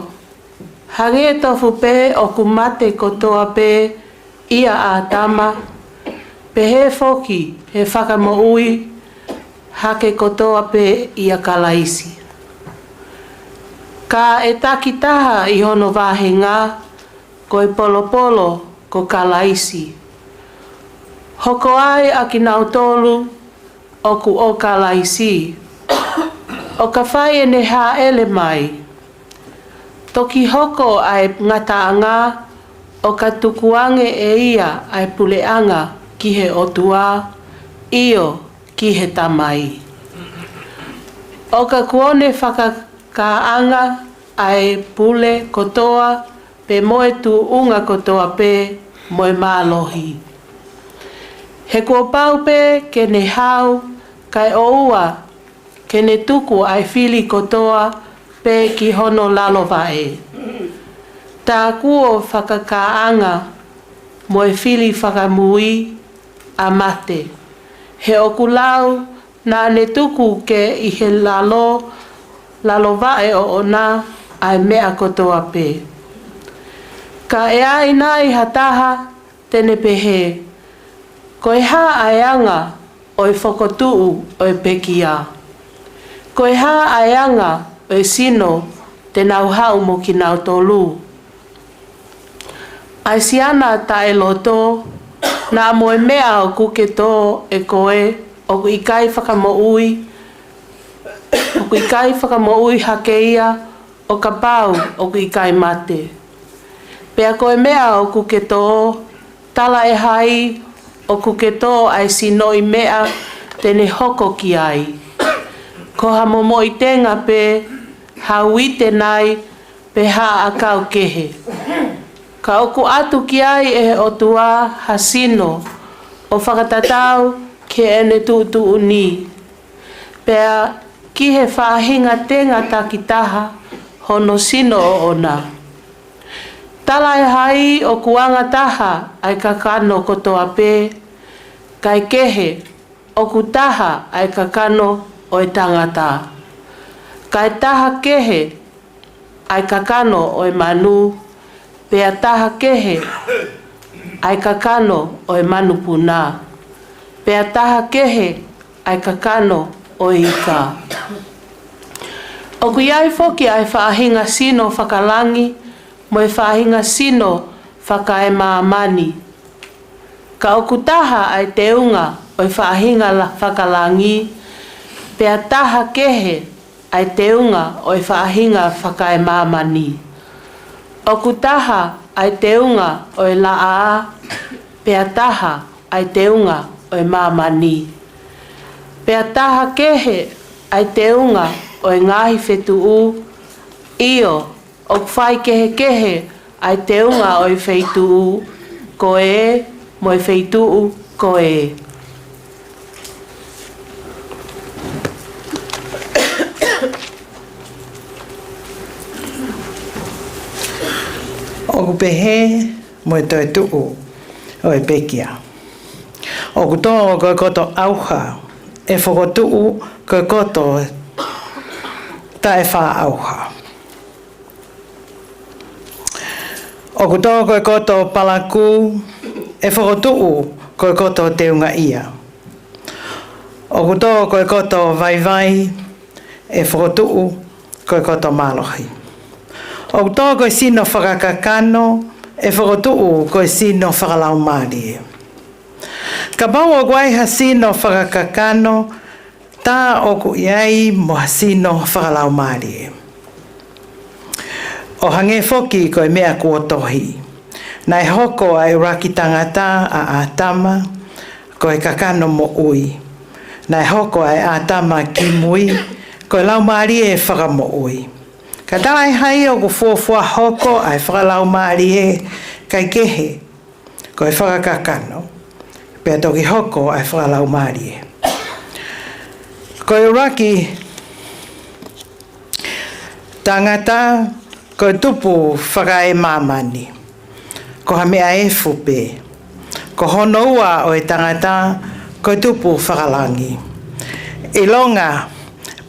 hangē tofu pē ʻoku mate kotoa pē ʻia ʻĀtama, pehē foki ʻe fakamoʻui hake kotoa pē ʻia Kalaisi. Ka ʻe taki taha ʻi hono vāhenga, ko e polopolo ko Kalaisi. Hoko ai ʻa kinautolu ʻoku ʻo Kalaisi, ʻo ka fai ʻene hāʻele mai. Toki hoko ʻa e ngataʻanga, ʻo ka tukuange ʻe ia ʻa e puleʻanga ki he ʻOtua, ʻio, ki he Tamai. ʻO ka kuo ne fakakāʻanga ʻa e pule kotoa, pea mo e tuʻunga kotoa pē mo e mālohi. He kuo pau pē ke ne hau, kae ʻoua ke ne tuku ʻa e fili kotoa pē ki hono lalo vaʻe. Tā kuo fakakāʻanga mo e fili fakamui ʻa mate. He ʻoku lau naʻa ne tuku ke ʻi he lalo, lalo vaʻe ʻoʻona ʻa e meʻa kotoa pē. Ka ʻe ʻi ai nai ha taha te ne pehē, ko e hā ʻa e anga ʻo e fokotuʻu ʻo e pekia? Ko e hā ʻa e anga ʻo e sino te nau haʻu mo kinautolu? ʻAi siana taʻeloto, naʻa mo e meʻa ʻoku ke tō ʻe koe ʻoku ʻikai fakamoʻui, ʻoku ʻikai fakamoʻui hake ia ʻo kapau ʻoku ʻikai mate. Pea ko e meʻa ʻoku ke tō, talaʻehai ʻoku ke tō ʻa e sinoʻi meʻa te ne hoko ki ai. Ko ha momoʻi tenga pē, ha uite nai, pe ha ʻakau kehe. Ka ʻoku ʻatu ki ai ʻe he ʻOtua ha sino ʻo fakatatau ki heʻene tuʻutuʻuni, pea ki he faʻahinga tenga takitaha hono sino ʻoʻona. Talaʻehai ʻoku anga taha ʻa e kakano kotoa pē, kae kehe ʻoku taha ʻa e kakano ʻo e tangata, kae taha kehe ʻa e kakano ʻo e manu, pea taha kehe ʻa e kakano ʻo e manupuna, pea taha kehe ʻa e kakano ʻo e ika. ʻOku ʻi ai foki ʻa e faʻahinga sino fakalangi mo e faʻahinga sino fakaemāmani. Ka ʻoku taha ʻa e teunga ʻo e faʻahinga la-, fakalangi, pea taha kehe ʻa e teunga ʻo e faʻahinga fakaemāmani. ʻOku taha ʻa e teunga ʻo e laʻā, pea taha ʻa e teunga ʻo e māmani. Pea taha kehe ʻa e teunga ʻo e ngaahi fetuʻu, ʻio, ʻoku faikehekehe ʻa e teunga ʻo e feituʻu ko ē mo e feituʻu ko ē. ʻOku pehē mo e toetuʻu ʻo e pekia: ʻOku tō ko e koto ʻauha, ʻe fokotuʻu ko e koto taʻefaʻaʻauha. ʻOku tō ko e koto palakū, ʻe fokotuʻu ko e koto teungaʻia. ʻOku tō ko e koto vaivai, ʻe fokotuʻu ko e koto mālohi. ʻOku tō ko e sino fakakakano, ʻe fokotuʻu ko e sino fakalaumālie. Kapau ʻoku ai ha sino fakakakano, tā ʻoku ʻi ai mo ha sino fakalaumālie. ʻO hangē foki ko e meʻa kuo tohi: Naʻe hoko ʻa e ʻuluaki tangata, ʻa ʻĀtama, ko e kakano moʻui. Naʻe hoko ʻa e ʻĀtama kimui, ko e laumālie fakamoʻui. Ka talaʻehai ʻoku fuofua hoko ʻa e fakalaumālie, kae kehe, ko e fakakakano, pea toki hoko ʻa e fakalaumālie. Ko e ʻuluaki tangata ko e tupu fakaemāmani, ko ha meʻa efu pē. Ko hono ua ʻo e tangata ko e tupu fakalangi. ʻIlonga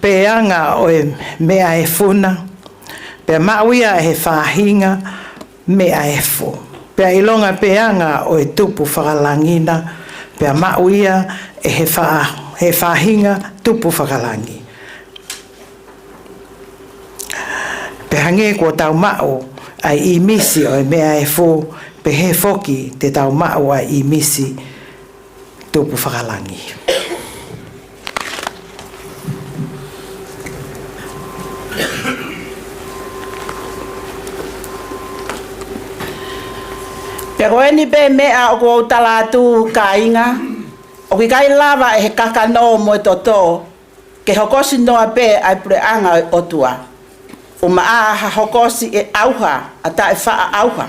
pē anga ʻo e meʻa efu na, pea maʻu ia ʻe he faʻahinga meʻa efu. Pea ʻilonga pē anga ʻo e tupu fakalangi na, pea maʻu ia ʻe he fa-, he faʻahinga tupu fakalangi. Pea hangē kuo tau maʻu ʻa e ʻīmisi ʻo e meʻa efu, pehē foki te tau maʻu ʻa e ʻīmisi tupu fakalangi. Pea ko eni pē meʻa ʻoku ou tala atu, kāinga, ʻoku ʻikai lava ʻe he kakano mo e toto ke hokosi noa pē ʻa e puleʻanga ʻo e ʻOtua. ʻUmaʻā ha hokosi ʻe ʻauha, ʻa taʻefaʻaʻauha.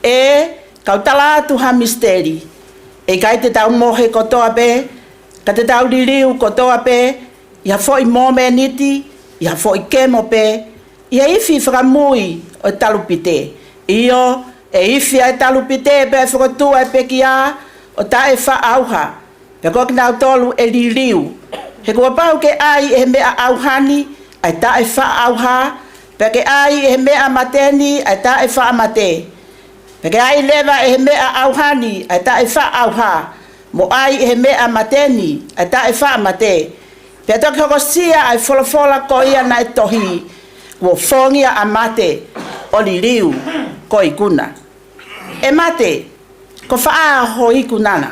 ʻE, kau tala atu ha misiteli, ʻe ʻikai te tau mohe kotoa pē, ka te tau liliu kotoa pē, ʻi ha foʻi momeniti, ʻi ha foʻi kemo pē, ʻi he ifi fakamui ʻo e talupite. ʻIo, ʻe ifi ʻa e talupite pea ʻe fokotuʻu ʻa e pekia ʻo taʻefaʻaʻauha, pea ko kinautolu ʻe liliu. He kuo pau ke ʻai ʻe he meʻa ʻauha ni ʻa e taʻefaʻaʻauha, pea ke ʻai ʻe he meʻa mate ni ʻa e taʻefaʻamate. Pea ke ʻai leva ʻe he meʻa ʻauha ni ʻa e taʻefaʻaʻauha, mo ʻai ʻe he meʻa mate ni ʻa e taʻefaʻamate. Pea toki hokosia ʻa e folofola ko ia naʻe tohi: Kuo fongia ʻa mate, ʻo liliu ko e ikuna. ʻE mate, ko fē ho ikuna na?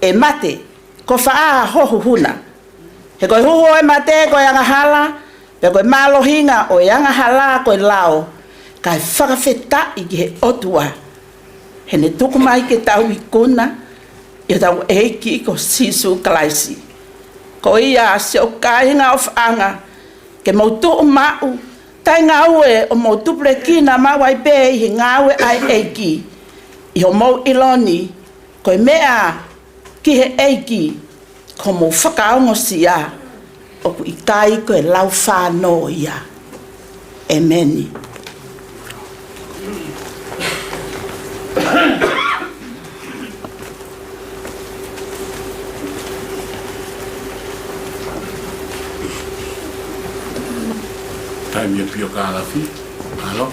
ʻE mate, ko fē ho huhu na? He ko e huhu ʻo e mate ko e angahala, pea ko e mālohinga ʻo e angahala ko e lao, kae fakafetaʻi ki he ʻOtua, he ne tuku mai ke tau ikuna ʻi hotau ʻEiki ko Sīsū Kalaisi. Ko ia, siʻoku kāinga ʻofaʻanga, ke mou tuʻu maʻu, taʻengaue ʻo mou tupulekina maʻu ai pē ʻi he ngāue ʻa e ʻEiki, ʻi hoʻomou ʻilo ni, ko e meʻa ki he ʻEiki, ko hoʻomou fakaongosia, ʻoku ʻikai ko e laufānō ia. ʻEmeni. Taimi ʻe pio kālafi. Alo.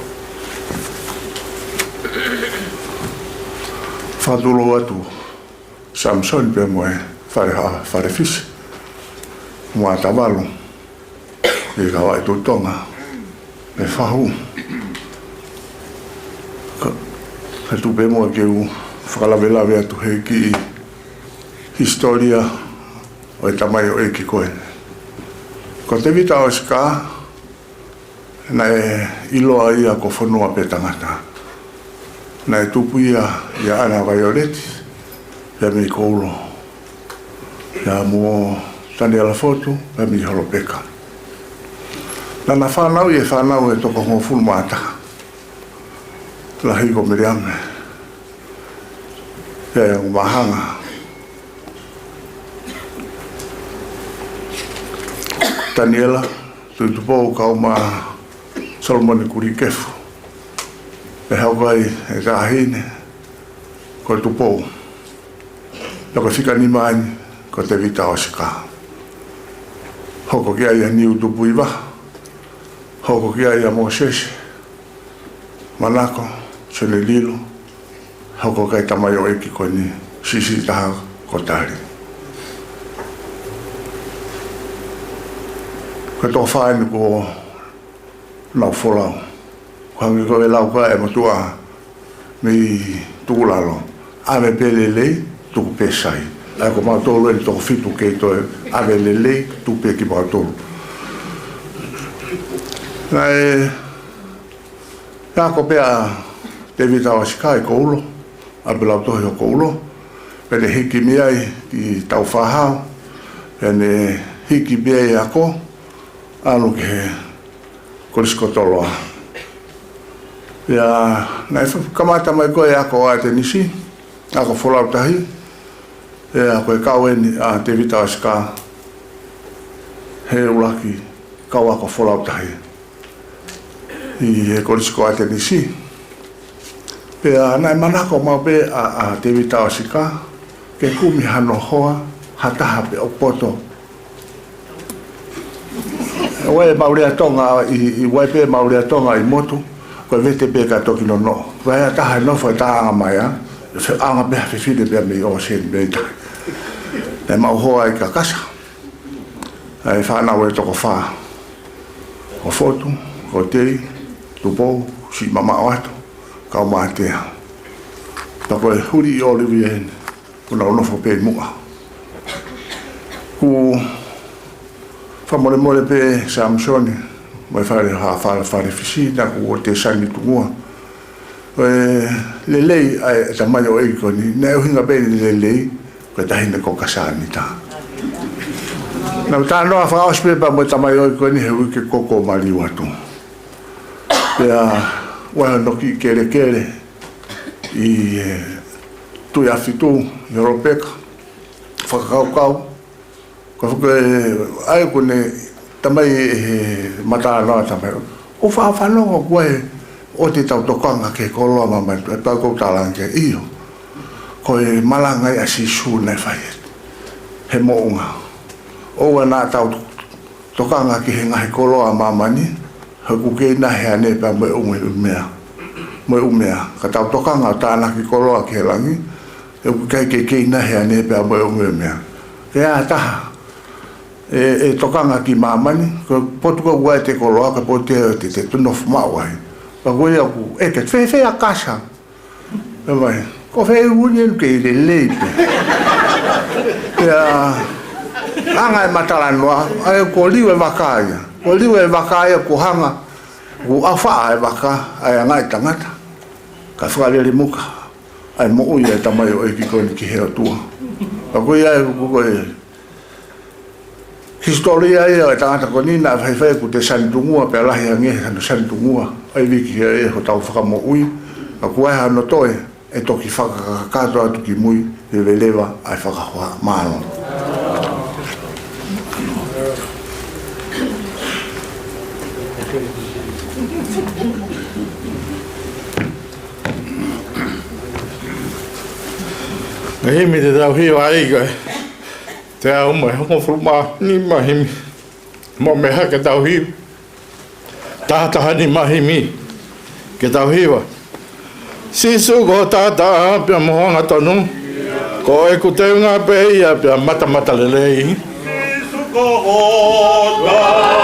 Fakatulou atu Samisoni pea mo e fale ha-, fale Fisi, mo Atavalu, ʻi he kau ʻi Tuʻi Tonga, mo Fahu. Ka, ka tuʻu pē muʻa ke u fakalavelave atu he kiʻi hisitōlia ʻo e tamaioʻeiki ko ē. Ko Tēvita ʻOsika, naʻe ʻiloa ia ko Fonua pē Tangata. Naʻe tupu ia ʻia ʻAna Vaioleti, pea mei Koulo. Pea mo Taniela Fotu, pea mei Holopeka. Naʻa na fānau ʻi he fānau ʻe toko hongofulu mā taha. Lahi ko Meleame. Pea ʻi he ongo māhanga, Taniela Tuʻitupou kau mo Solomone Kulikefu. Pea hoko ai e taʻahine ko Tupou. Pea ko e fika nima eni ko Tevita Osika. Hoko ki ai ʻa Niu Tupuiva. Hoko ki ai ʻa Mōsese Manako, Sione Lilo, hoko ki ai e tamaioʻeiki ko eni, siʻisiʻi taha ko Tali. Ko e toko fā eni kuo nau folau. Ko e hangē ko e lau ko ē ʻa e motuʻa mei Tukulalo. ʻAve pē lelei, tuku pē sai. ʻA ia ko mautolu eni toko fitu kei toe ʻave lelei, tuku pē kimautolu. Naʻe ako pē ʻa Tevita Osika ʻi Koulo, ʻapi lautohi ʻo Koulo, pea ne hiki mei ai ki Taufahao, pea ne hiki mei ai e ako, ʻalu ki he Kolisi ko Toloa. Pea naʻe fa-, kamata mai ko ē e ako ʻAtenisi, ako folau tahi, pea ko e kau eni ʻa Tevita Osika, he ʻuluaki kau ako folau tahi ʻi he Kolisi ko ʻAtenisi. Pea naʻe manako maʻu pē ʻa, ʻa Tevita Osika ke kumi hano hoa ha taha pē ʻoku poto. ʻOua ʻe maʻu lea Tonga, ʻi, ʻi, ʻoua pē maʻu lea Tonga ʻi motu, ko e vete pē ka toki nonoʻo. Ko e taha e nofo e taʻanga mai ā, feʻunga pē ha fefine pea mei ʻōseni mei tahi. Naʻe maʻu hoa ʻi Kakasa. ʻA e fānau ʻe toko fā. Ko Fotu, ko Tei, Tupou, siʻi mamaʻo atu, kau Mātea. Pea ko e huli ʻi ʻOlivi eni, kuo nau nofo pē ʻi muʻa. Ko e fakamolemole pē Samisoni, mo e fale ha fale, fale fisi, naʻa ku ʻo te sani tungua. Ko e lelei ʻa e tamaioʻeiki ko eni, naʻe ʻuhinga pē ʻene lelei, ko e taʻahine ko Kasanita. Naʻa ku talanoa fakaʻosi pē pea mo e tamaioʻeiki ko eni he uike ko ē kuo maliu atu. Pea ʻoku ʻi ai hono kiʻi kelekele ʻi he Tuʻi Afitu, ʻi Holopeka, fakakaukau, ko e fuke ai kuo ne tamai he mata noa tamai. ʻO fa-, fanongo ko ē ʻoku tau tokanga ki he koloa ʻa māmani, ʻe pau ko e talanga ke ʻio. Ko e malanga ia ʻa Sīsū naʻe fai he moʻunga. ʻOua naʻa tau tokanga ki he ngaahi koloa ʻa māmani, he ʻoku kei nahe ʻa e ane pea mo e ʻumeʻumea. Mo e ʻumea. Ka tau tokanga ʻo tānaki koloa ki he langi, he ʻoku ʻikai ke kei nahe ʻa e ane pea mo e ʻumeʻumea. Ke ʻi ai ha taha ʻe, ʻe tokanga ki māmani, ko e potu ko ē ʻoku ʻi ai ʻete koloa, ko e potu ʻoku te, te, te nofo maʻu ai. Pea ko ia ʻoku, ʻe ke fēfē ʻa Kasa. ʻE mai, ko fē ʻoku ne kei lelei pē. Pea, anga e matalanoa, ʻa ia ko Liu e vaka ia. Ko Liu e vaka ia kuo hanga, kuo ʻaufaʻa e vaka, ʻa ia ʻa e ngaahi tangata. Ka fakalele muka, ʻa e moʻui ʻa e tamaioʻeiki ko eni ki he ʻOtua. Pea ko ia ʻoku ko e hisitōlia ia ʻo e tangata ko eni naʻe faifai ʻoku te sani tungua, pea lahi ange hano sani tungua. ʻA e viki he ʻe hotau fakamoʻui, ʻa ʻoku ʻi ai hano toe, ʻe toki fakakakato atu ki mui, leveleva, ʻa e fakahoa mālō. Himi te tau hiva ai ko e teau mo e hongofulu mā nima himi. Mo meʻa ke tau hiva. Taha taha nima himi. Ke tau hiva. Sīsū ko ho taʻataʻa pea mo ho angatonu. Ko ʻeku teunga pē ia pea matamatalelei. Sīsū ko ho taʻataʻa.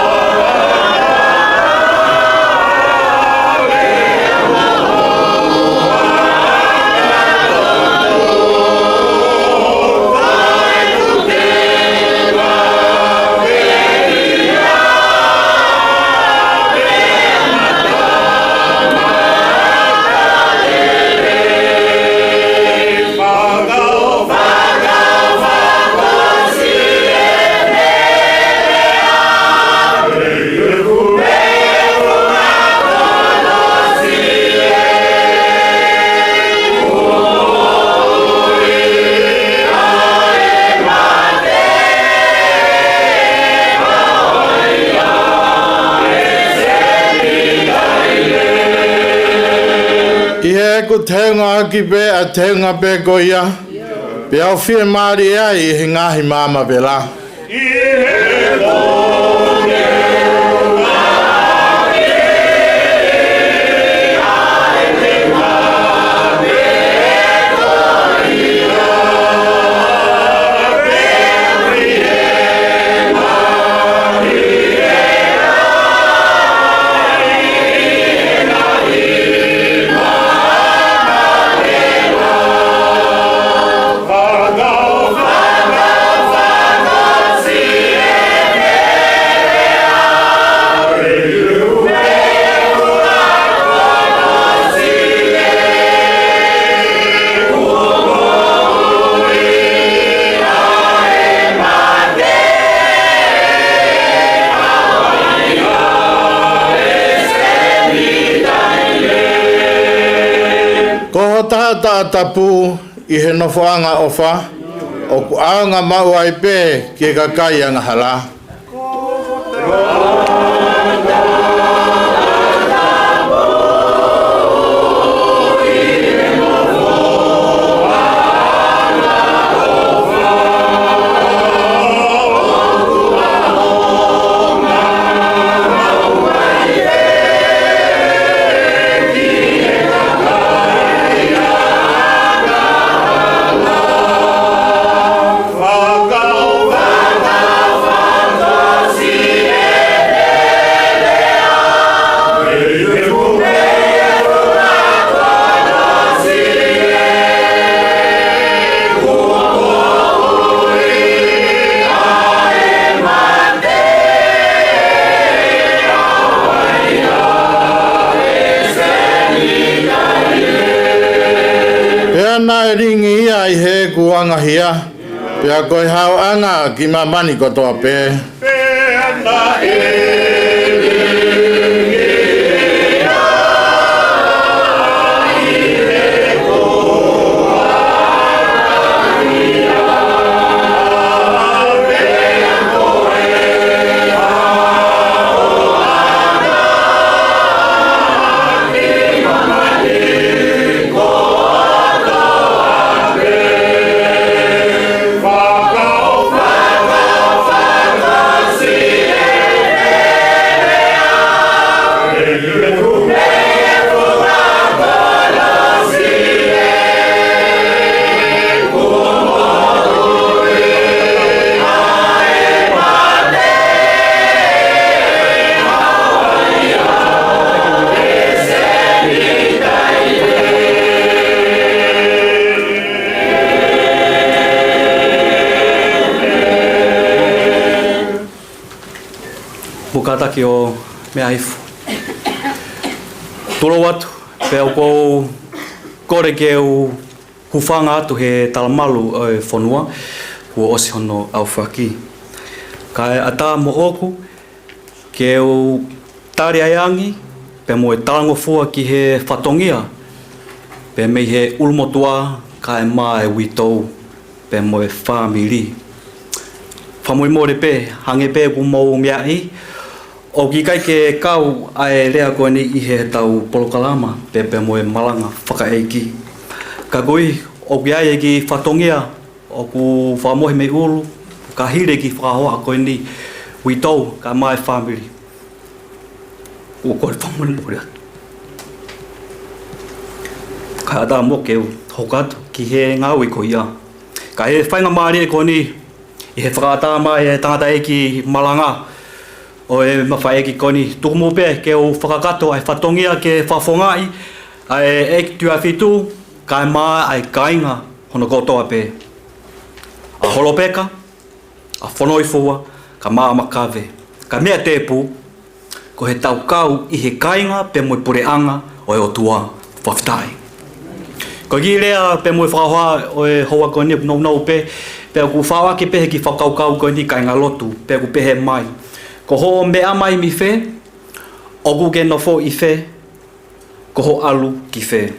ʻOku teunga ʻaki pē ʻa e teunga pē ko ia, pea ʻoku fiemālie ai ʻi he ngaahi maama vela. Ko ho taʻataʻa tapu ʻi he nofoʻanga ʻofa, ʻoku ʻaonga maʻu ai pē ki he kakai angahala. Pea naʻe lingi ia ʻi heʻeku angahia, pea ko e haoʻanga ki māmani kotoa pē. Mou kātaki ʻo meʻa hifo. Tulou atu, pea ʻoku ou kole ke u hūfanga atu he talamalu ʻo e fonua, kuo ʻosi hono aofaki. Kae ʻatā moʻoku ke u tali ʻa e angi, pea mo e talangofua ki he fatongia, pea mei he ʻulumotuʻa, kae ʻumaʻā e uitou, pea mo e fāmili. Fakamolemole pē, hangē pē ʻoku mou meaʻi, ʻoku ʻikai ke kau ʻa e lea ko eni ʻi heʻetau polokalama, pea pea mo e malanga fakaʻeiki. Ka koeʻuhi, ʻoku ʻi ai e kiʻi fatongia, ʻoku fakamohe mei ʻulu, ka hili e kiʻi fakahoha ko eni, uitou, kae ʻumaʻā e fāmili. ʻOku ou kole fakamolemole atu. Kae ʻatā moʻoku ke u hoko atu ki he ngāue ko ia. Ka ʻi he faingamālie ko eni, ʻi he fakaʻatā mai ʻe he tangataʻeiki malanga ʻo e mafaʻeiki ko eni, tuku muʻa pē ke u fakakakato ʻa e fatongia ke fakafofongaʻi ʻa e ʻeiki tuʻi ʻa fitu, kae ʻumaʻā ʻa e kāinga hono kotoa pē. ʻA Holopeka, ʻa Fonoifua, kae ʻumaʻā ʻa Makave. Ka meʻa tēpū, ko ʻetau kau ʻi he kāinga pea mo e puleʻanga ʻo e ʻOtua. Fakafetaʻi. Ko e kiʻi lea pea mo e fakahoha ʻo e houa ko eni ʻoku nounou pē, pea ʻoku fakaʻoaki pē he kiʻi fakakaukau ko eni kāingalotu, pea ʻoku pehē mai. Ko hoʻo meʻa mai mei fē, ʻoku ke nofo ʻi fē, ko hoʻo ʻalu ki fē.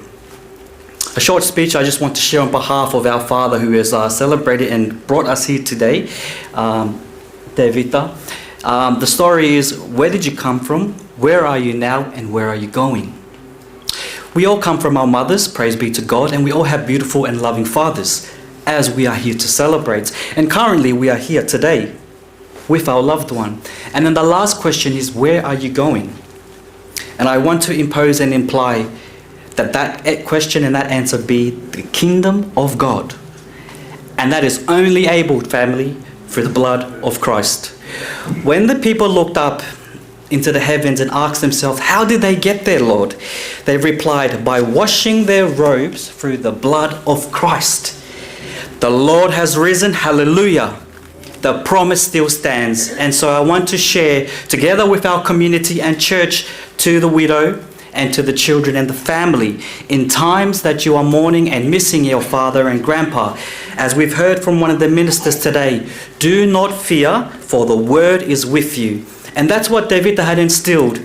A short speech I just want to share on behalf of our father who has, uh, celebrated and brought us here today, um, Tevita. Um, the story is, where did you come from? Where are you now? And where are you going? We all come from our mothers, praise be to God, and we all have beautiful and loving fathers, as we are here to celebrate. And currently, we are here today with our loved one. And then the last question is, where are you going? And I want to impose and imply that that a-, question and that answer be the kingdom of God. And that is only able, family, through the blood of Christ. When the people looked up into the heavens and asked themselves, "How did they get there, Lord?" They replied, "By washing their robes through the blood of Christ." The Lord has risen, hallelujah. The promise still stands. And so I want to share, together with our community and church, to the widow and to the children and the family, in times that you are mourning and missing your father and grandpa. As we've heard from one of the ministers today, do not fear, for the word is with you. And that's what Tevita had instilled.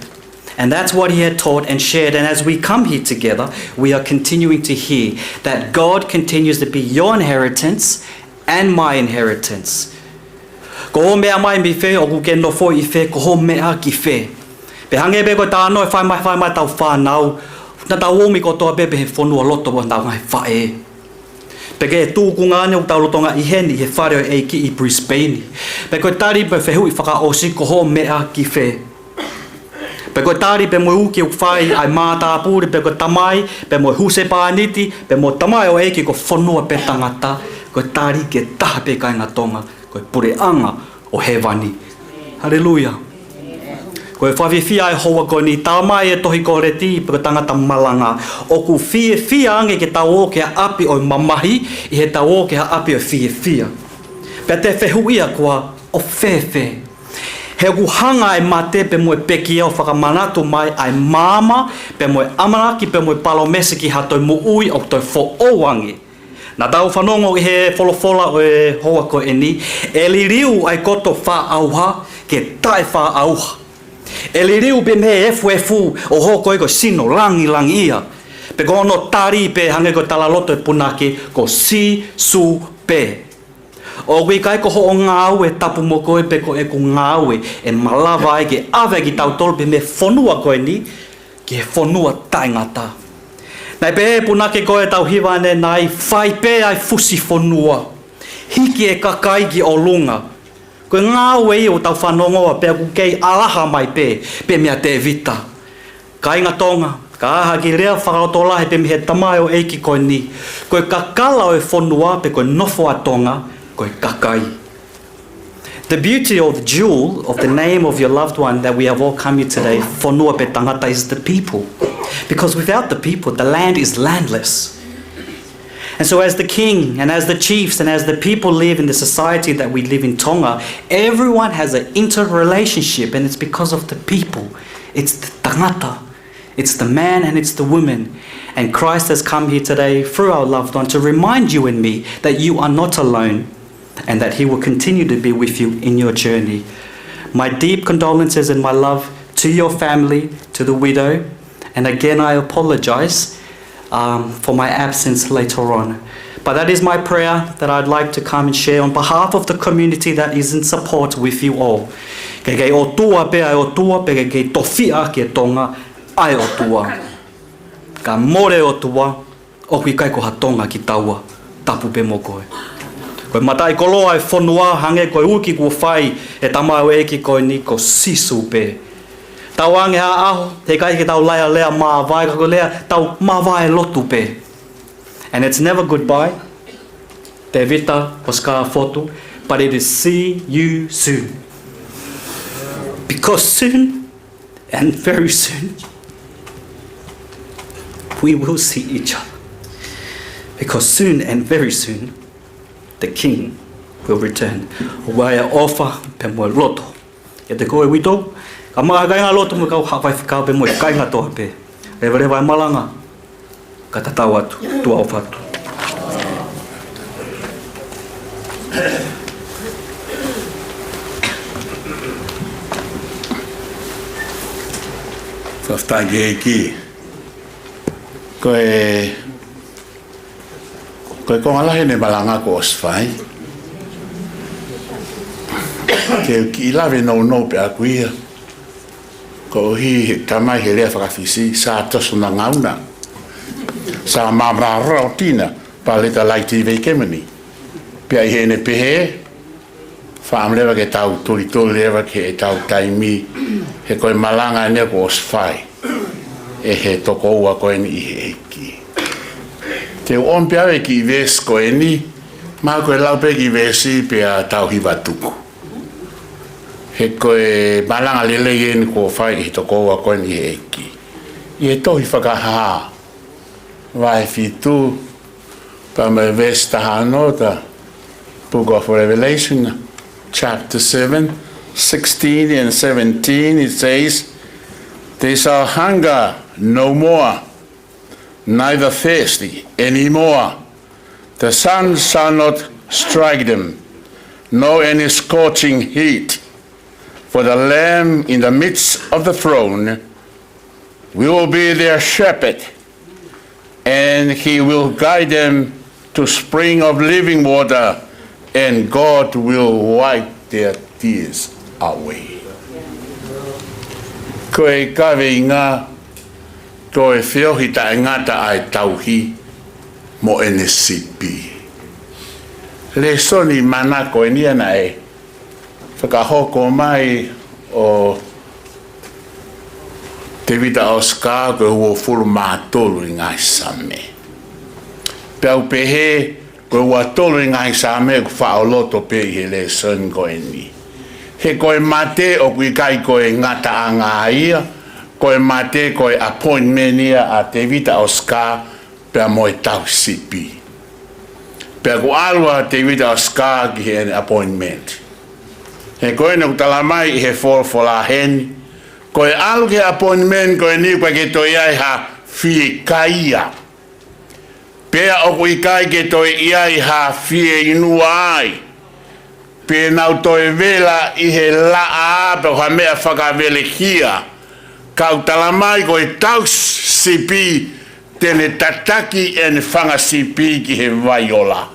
And that's what he had taught and shared. And as we come here together, we are continuing to hear that God continues to be your inheritance and my inheritance. Ko hoʻo meʻa mai mei fē, ʻoku ke nofo ʻi fē, ko hoʻo meʻa ki fē. Pea hangē pē ko e talanoa ʻe fai mai, fai mai ʻetau fānau, naʻa tau ō mai kotoa pē pē he fonualoto ʻo ʻetau ngaahi faʻē. Pea ko e tūkunga eni ʻoku tau lolotonga ʻi heni he fale ʻo e ʻEiki ʻi Brisbane. Pea ko e tali pē fehuʻi fakaʻosi, ko hoʻo meʻa ki fē. Pea ko e tali pē mo e uki ʻoku fai ʻa e matāpule, pea ko e tamai, pea mo e husepāniti, pea mo e tamaioʻeiki, ko e fonua pē tangata, ko e tali ki he taha pē kāinga Tonga, ko e puleʻanga ʻo hēvani. Haleluia. Ko e fakafiefia ʻa e houa ko eni, talamai ʻe he tohi Kōleti, pea ko e tangata malanga, ʻoku fiefia ange ke tau ō ki ha ʻapi ʻo e mamahi, ʻi heʻetau ō ki ha ʻapi ʻo e fiefia. Pea te fehuʻia koā, ʻo fēfē? He ʻoku hanga ʻe he mate pea mo e pekia ʻo fakamanatu mai ʻa e maama, pea mo e ʻamanaki, pea mo e palōmesi ki ha toe moʻui ʻoku toe foʻou ange. Naʻa tau fanongo ʻi he folofola ʻo e houa ko eni, ʻe liliu ʻa e koto fakaʻauha ke taʻefakaʻauha. ʻE liliu pē mei he efuefu ʻo hoko ia ko e sino langilangiʻia. Pea ko hono tali pē hangē ko e talaloto ʻo e punake, ko Sīsū pē. ʻOku ʻikai ko hoʻo ngāue tapu mo koe pe ko ʻeku ngāue ʻe malava ai ke ʻave kitautolu pē mei he fonua ko eni ki he fonua taʻengata. Naʻe pehē ʻe he punake ko ē ʻetau hiva ʻanenai, fai pē ʻa e fusi fonua, hiki e kakai ki ʻolunga. Ko e ngāue ia ʻoku tau fanongoa pea ʻoku kei ʻalaha mai pē, pē meia Tēvita. Kāinga Tonga, ka ʻai haʻaku lea fakalotolahi pē mei he tamaioʻeiki ko eni, ko e kakala ʻo e fonua pe ko e nofo ʻa Tonga, ko e kakai. The beauty or the jewel of the name of your loved one that we have all come here today, fonua pe tangata, is the people. Because without the people, the land is landless. And so as the king and as the chiefs and as the people live in the society that we live in Tonga, everyone has an interrelationship, and it's because of the people. It's the tangata. It's the man and it's the woman. And Christ has come here today through our loved one to remind you and me that you are not alone and that he will continue to be with you in your journey. My deep condolences and my love to your family, to the widow, and again, I apologize, um, for my absence later on. But that is my prayer that I'd like to come and share on behalf of the community that is in support with you all. Ke kei ʻOtua pē ʻa e ʻOtua, pea ke kei tofiʻa ki he Tonga ʻa e ʻOtua. Ka mole ʻOtua, ʻoku ʻikai ko ha Tonga kitaua, tapu pē mo koe. Ko e mataʻikoloa ʻo e fonua, hangē ko e uki kuo fai ʻe he tamaioʻeiki ko eni, ko Sīsū pē. Tau ʻange ha ʻaho, heʻikai ke tau lea lea māvae, ka ko e lea tau māvae lotu pē. And it's never goodbye, Tevita Oscar Fotu, but it is see you soon. Because soon and very soon, we will see each other. Because soon and very soon, the King will return. ʻOku ʻi ai ʻa e ʻofa pea mo e loto kiate koe Uito, kae ʻumaʻā e kāingalotu mo e kau faifekau pea mo e kāinga kotoa pē. Leveleva e malanga, ka tatau atu, tuʻa ʻofa atu. Fakafetaʻi ki he ʻEiki. Ko e, ko e konga lahi ʻene malanga kuo ʻosi fai. Ke u kiʻi lave nounou pē ʻaʻaku ia. Koeʻuhi he tamai he lea faka-Fisi, sa toso na ngauna. Sa māmālō ʻa Tina, pea leta laiti vei kemeni. Pea ʻi heʻene pehē, fakaʻamu leva ke tau tulituli leva ki heʻetau taimi, he ko e malanga eni kuo ʻosi fai ʻe he tokoua ko eni ʻi he ʻEiki. Te u ʻomi pē ʻa e kiʻi veesi ko eni, mahalo ko e lau pē kiʻi veesi pea tau hiva tuku. He ko e malanga lelei eni kuo fai ʻe he tokoua ko eni ʻi he ʻEiki. ʻI he tohi Fakahā, vahe fitu, pea mo e veesi taha ono, the book of Revelation, chapter seven, sixteen and seventeen, it says, "They shall hunger no more, neither thirsty any more. The sun shall not strike them, nor any scorching heat. For the Lamb in the midst of the throne will be their shepherd, and he will guide them to spring of living water, and God will wipe their tears away." Ko e kaveinga, ko e feohi taʻengata ʻa e tauhi mo ʻene sipi. Lēsoni manako eni ia naʻe fakahoko mai ʻo Tēvita ʻOsika, ko e uofulu mā tolu ʻi ngaahi Saame. Pea u pehē, ko e ua tolu ʻi ngaahi Saame ʻoku faʻa ʻi loto pē ʻi he lēsoni ko eni. He ko e mate ʻoku ʻikai ko e ngataʻanga ia, ko e mate ko e appointment ia ʻa Tēvita ʻOsika, pea mo e tauhi sipi. Pea kuo ʻalu ʻa Tēvita ʻOsika ki heʻene appointment. He ko eni ʻoku tala mai ʻi he folofola heni, ko e ʻalu ki he appointment ko eni ʻoku ʻikai ke toe ʻi ai ha fiekaia. Pea ʻoku ʻikai ke toe ʻi ai ha fieinua ai. Pe nau toe vela ʻi he laʻā pe ko ha meʻa fakavelekia. Ka ʻoku tala mai ko e tauhi sipi te ne tataki ʻene fanga sipi ki he vai ola.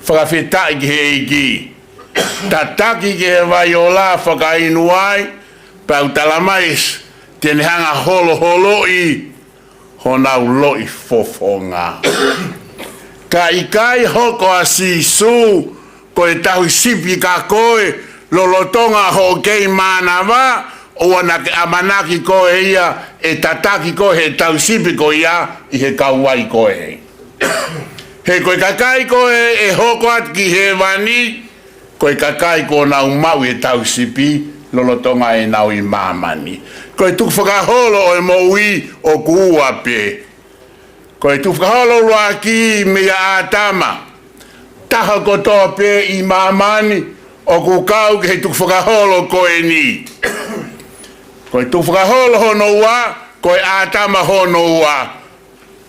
Fakafetaʻi ki he ʻEiki. Tataki ki he vai ola fakainu ai, pea ʻoku tala mai te ne hanga holoholoʻi honau loʻi fofonga. Ka ʻikai hoko ʻa Sīsū ko e tauhi sipi kia koe lolotonga hoʻo kei mānava, ʻoua naʻa ke ʻamanaki ko e ia ʻe tataki koe he tauhi sipi ko ia ʻi he kauvai ko ē. He ko e kakai ko ē ʻe hoko atu ki hēvani, ko e kakai kuo nau maʻu e tauhi sipi lolotonga ʻenau ʻi māmani. Ko e tukufakaholo ʻo e moʻui ʻoku ua pē. Ko e tukufakaholo ʻuluaki meia ʻĀtama. Taha kotoa pē ʻi māmani ʻoku kau ki he tukufakaholo ko eni. Ko e tukufakaholo hono ua, ko e ʻĀtama hono ua.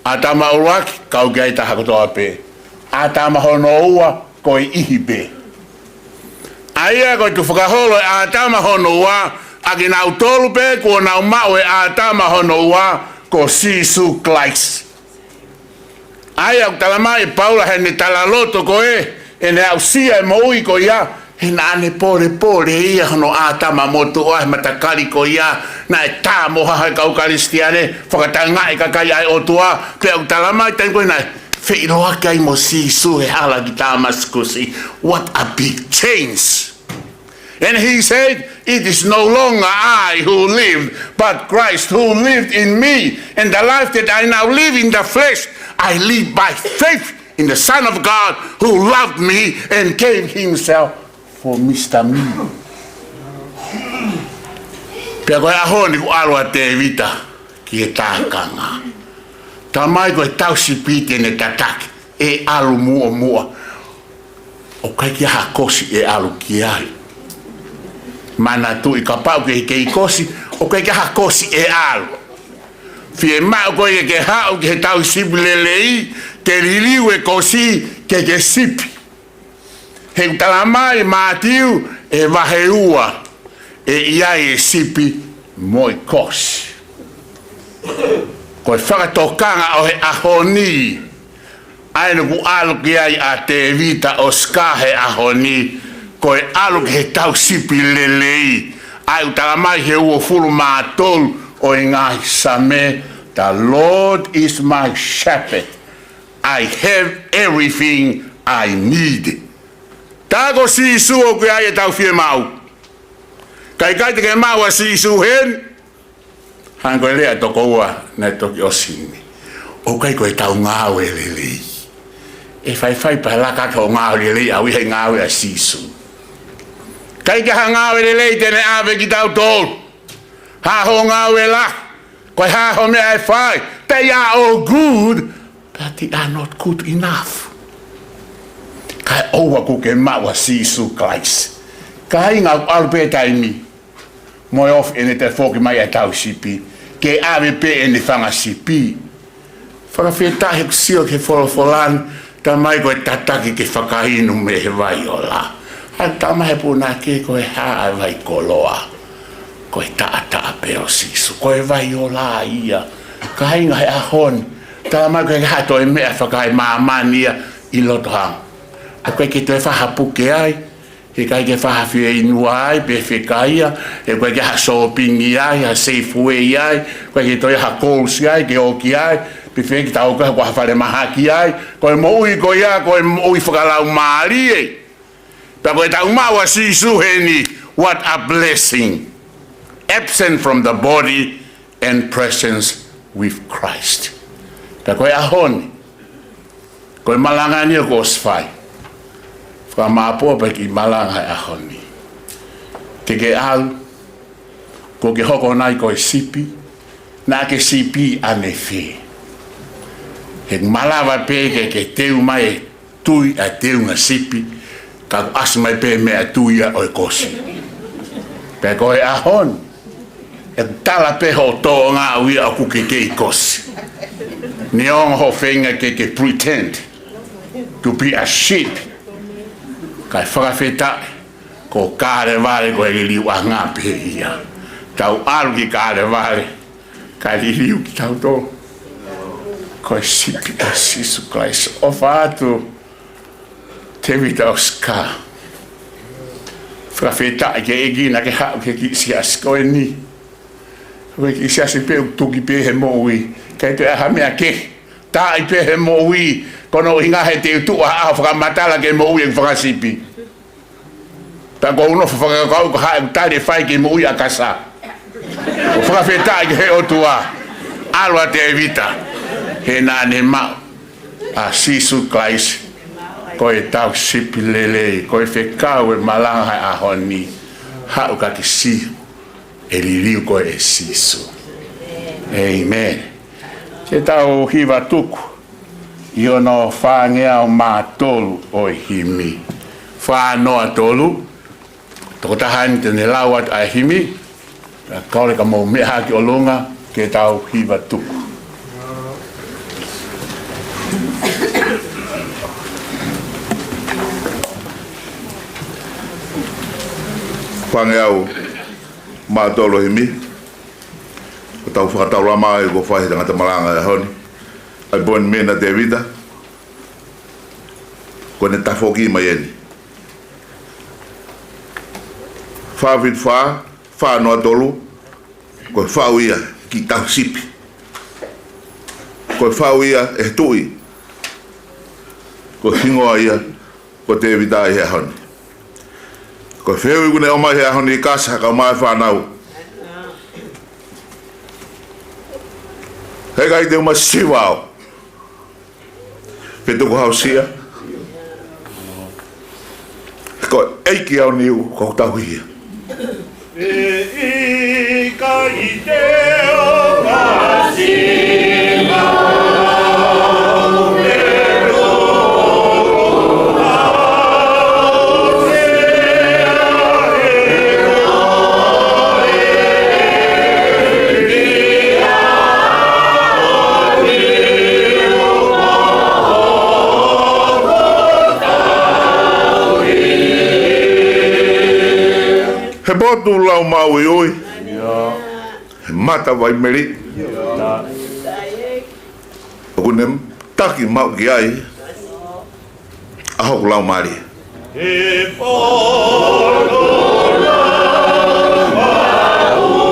ʻĀtama ʻuluaki, kau ki ai taha kotoa pē. ʻĀtama hono ua, ko e ʻihi pē. ʻA ia ko e tukufakaholo ʻo e ʻĀtama hono ua, ʻa kinautolu pē kuo nau maʻu e ʻĀtama hono ua, ko Sīsū Kalaisi. ʻA ia ʻoku tala mai ʻe Paula heʻene talaloto ko ē, ʻene aʻusia e moʻui ko ia, he naʻa ne polepole ia hono ʻĀtama motuʻa he matakali ko ia, naʻe tā mo haha e kau Kalisitiane, fakatangaʻi e kakai ʻa e ʻOtua, pea ʻoku tala mai taimi ko ē naʻe feʻiloaki ai mo Sīsū he hala ki Tāmasikusi. What a big change. And he said, "It is no longer I who live, but Christ who lived in me. And the life that I now live in the flesh, I live by faith in the Son of God who loved me and gave himself for Mister Me." Pea ko e ʻaho ni kuo ʻalu ʻa Tēvita ki he tākanga. Tala mai ko e tauhi sipi te ne tataki, ʻe ʻalu muʻomuʻa. ʻOku ʻikai ke ʻi ai ha kosi ʻe ʻalu ki ai. Manatuʻi kapau ʻoku ke kei kosi, ʻoku ʻikai ke ʻi ai ha kosi ʻe ʻalu. Fiemaʻu koe ke ke haʻu ki he tauhi sipi lelei, ke liliu e kosi, ke ke sipi. He ʻoku tala mai Mātiu ʻi he vahe ua, ʻe ʻi ai e sipi mo e kosi. Ko e fakatokanga ʻo e ʻaho ni, ʻa eni ʻoku ʻalu ki ai ʻa Tēvita ʻOsika he ʻaho ni, ko e ʻalu ki he tauhi sipi lelei, ʻa ia ʻoku tala mai he uofulu mā tolu ʻo e ngaahi Saame, "The Lord is my shepherd. I have everything I need." Tā ko Sīsū ʻoku ʻi ai ʻetau fiemaʻu. Ka ʻikai te ke maʻu ʻa Sīsū heni, hangē ko e lea tokoua naʻe toki ʻosi ni, ʻoku ʻikai ko ʻetau ngāue lelei. ʻE faifai pē laka ki hoʻo ngāue lelei, ʻoua ʻe ngāue ʻa Sīsū. ʻIkai ke ha ngāue lelei te ne ʻave kitautolu. Ha hoʻo ngāue lahi, ko e hā hoʻo meʻa ʻe fai, they are all good, but they are not good enough. Kae ʻoua kuo ke maʻu ʻa Sīsū Kalaisi. Kāinga, ʻoku ʻalu pē taimi, mo e ofi ʻene toe foki mai ʻa e tauhi sipi, ke ʻave pē ʻene fanga sipi. Fakafetaʻi he ʻoku sio ki he folofola ni, Tamai, ko e tataki ke fakainu mei he vai ola. ʻA e tama he punake, ko e hā ʻa e vai koloa? Ko e taʻataʻa pē ʻo Sīsū, ko e vai ola ia. Kāinga, he ʻaho ni, Tamai, ko e hā toe meʻa fakaemāmani ia ʻi loto hanga. ʻOku ʻikai ke toe fai ha puke ai, he ʻikai ke fai ha fieinua ai, pe fekaia, he ʻoku ʻikai ke ha sōpingi ai, ha Safeway ai, ʻoku ʻikai ke toe ha Coles ai, ke ō ki ai, pe fekau ke ʻoua ʻe ha falemahaki ai, ko e moʻui ko ia, ko e moʻui fakalaumālie. Pea ko ʻetau maʻu ʻa Sīsū heni, what a blessing. Absent from the body, and presence with Christ. Pea ko e ʻaho ni, ko e malanga ni ʻoku ʻosi fai. Fakamāʻopoʻopo e kiʻi malanga he ʻaho ni. Te ke ʻalu, kuo ke hoko nai ko e sipi, naʻa ke sipi ʻanefē? He malava pē ke ke teu mai e tui ʻa e teunga sipi, ka ʻoku ʻasi mai pē meʻatui ia ʻo e kosi. Pea ko e ʻaho ni, ʻe tala pē hoʻo tōʻonga ʻoku ke kei kosi. Neongo hoʻo feinga ke ke pretend to be a sheep. Kae fakafetaʻi, ko Kalevale ko e liliuʻanga pē ia. Tau ʻalu ki Kalevale, kae liliu kitautolu ko e sipi ʻo Sīsū Kalaisi. ʻOfa atu, Tēvita ʻOsika. Fakafetaʻi ki he ʻEiki naʻa ke haʻu ki he kiʻi siasi ko eni. Ko e kiʻi siasi pē ʻoku tuki pē he moʻui. ʻIkai toe ʻai ha meʻa kehe. Taaʻi pē he moʻui. Ko hono ʻuhinga he te u tuʻu ʻo fakamatala ki he moʻui ʻeku fanga sipi. Pea ʻoku ou nofo fakakaukau ko e hā ʻeku tali ʻe fai ki he moʻui ʻa Kasa. ʻOku fakafetaʻi ki he ʻOtua. ʻAlu ʻa Tēvita. He naʻa ne maʻu ʻa Sīsū Kalaisi. Ko e tauhi sipi lelei. Ko e fekau e malanga he ʻaho ni. Haʻu ka ke sio. ʻE liliu koe ʻe Sīsū. ʻĒmeni. Ke tau hiva tuku ʻi hono fāngeau mā tolu ʻo e himi. Fā noa tolu. Tokotaha ni te ne lau atu ʻa e himi. Ka kole ka mou meʻa hake ʻolunga ke tau hiva tuku. Fāngeau mā tolu ʻo e himi. Ko ʻetau fakataulama ʻoku fai he tangata malanga he ʻaho ni. ʻA e poini mena Tēvita. Ko ʻene tafoki mai eni. Fā fitu fā, fā noa tolu, ko e faʻu ia ki he tauhi sipi. Ko e faʻu ia ʻe he tuʻi. Ko e hingoa ia, ko Tēvita ʻi he ʻaho ni. Ko e fehuʻi ʻoku ne ʻomai he ʻaho ni Kasa kae ʻumaʻā e fānau. He ʻikai te u masiva au. Pe tuku hausia. Ko e ʻEiki au niu ko tauhi ia. ʻE ʻikai te u masiva. He potu lau māuiui. He mata vai meli. ʻOku ne taki maʻu ki ai ʻa hoku laumālie. He potu lau māuiui.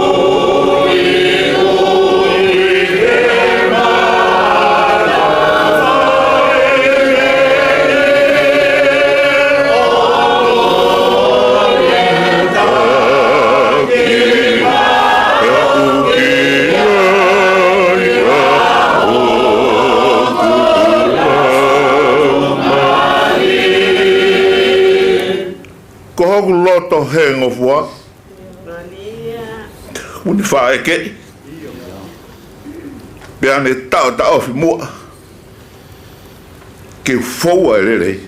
ʻoku loto hēngofua. Kuo ne faʻa ʻekeʻi. Pea ne taʻotaʻofi muʻa ke u foua e lelei.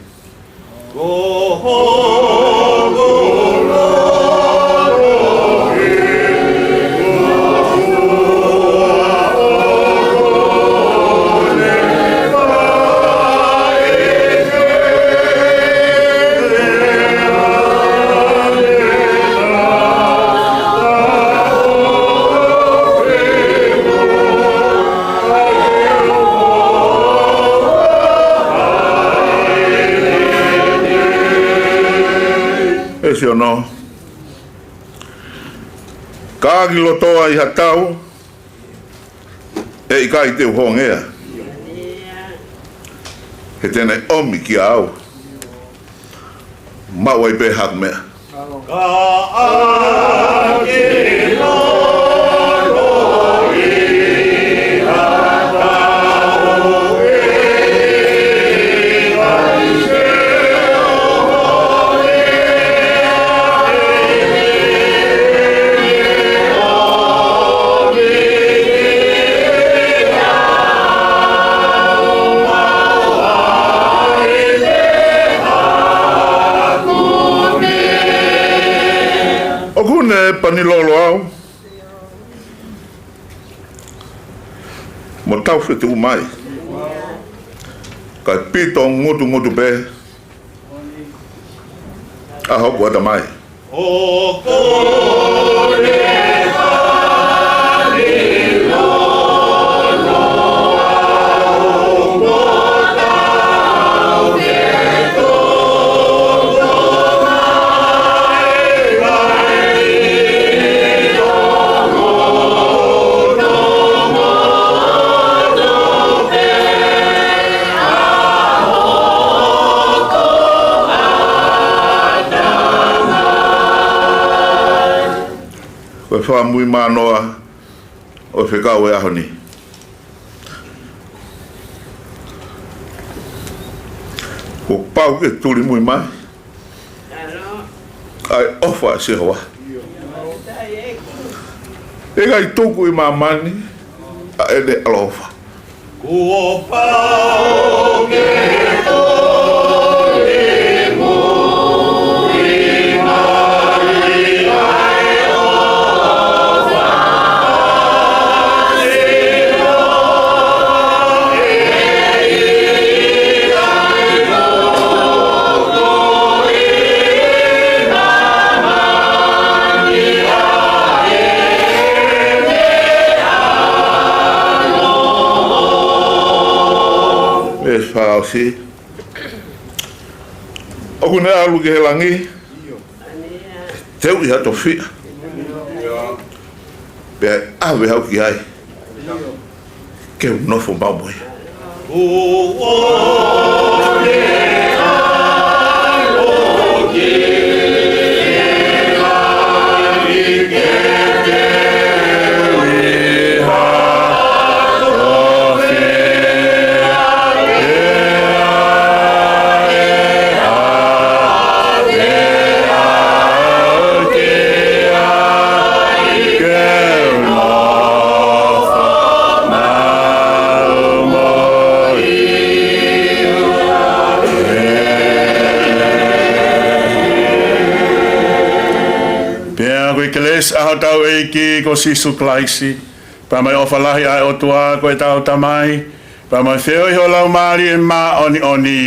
Veesi ono. Ka ʻi loto ʻi ha tau, ʻe ʻikai te u hongea. He te ne ʻomi kiate au. Maʻu ai pē haku meʻa. ʻOku ne pani lolo au mo taufetuʻu mai, kae pito ngutungutu pē ʻa hoku ʻatamai. Ko e fakamuimui mānoa ʻo e fekau ʻo e ʻaho ni. Kuo pau ke tulimui mai ʻa e ʻofa ʻa Sihova. ʻE ʻikai tuku ʻi māmani ʻa ʻene ʻaloʻofa. Kuo pau ke tulimui mai ʻa e ʻofa ʻa Sihova. Veesi fakaʻosi. ʻOku ne ʻalu ki he langi, teuʻi ha tofiʻa, pea ʻave au ki ai ke u nofo maʻu mo ia. Pea ko e kelesi ʻa hotau ʻEiki ko Sīsū Kalaisi, pea mo e ʻofa lahi ʻa e ʻOtua ko ʻetau Tamai, pea mo e feohi ʻa e Laumālie Māʻoniʻoni,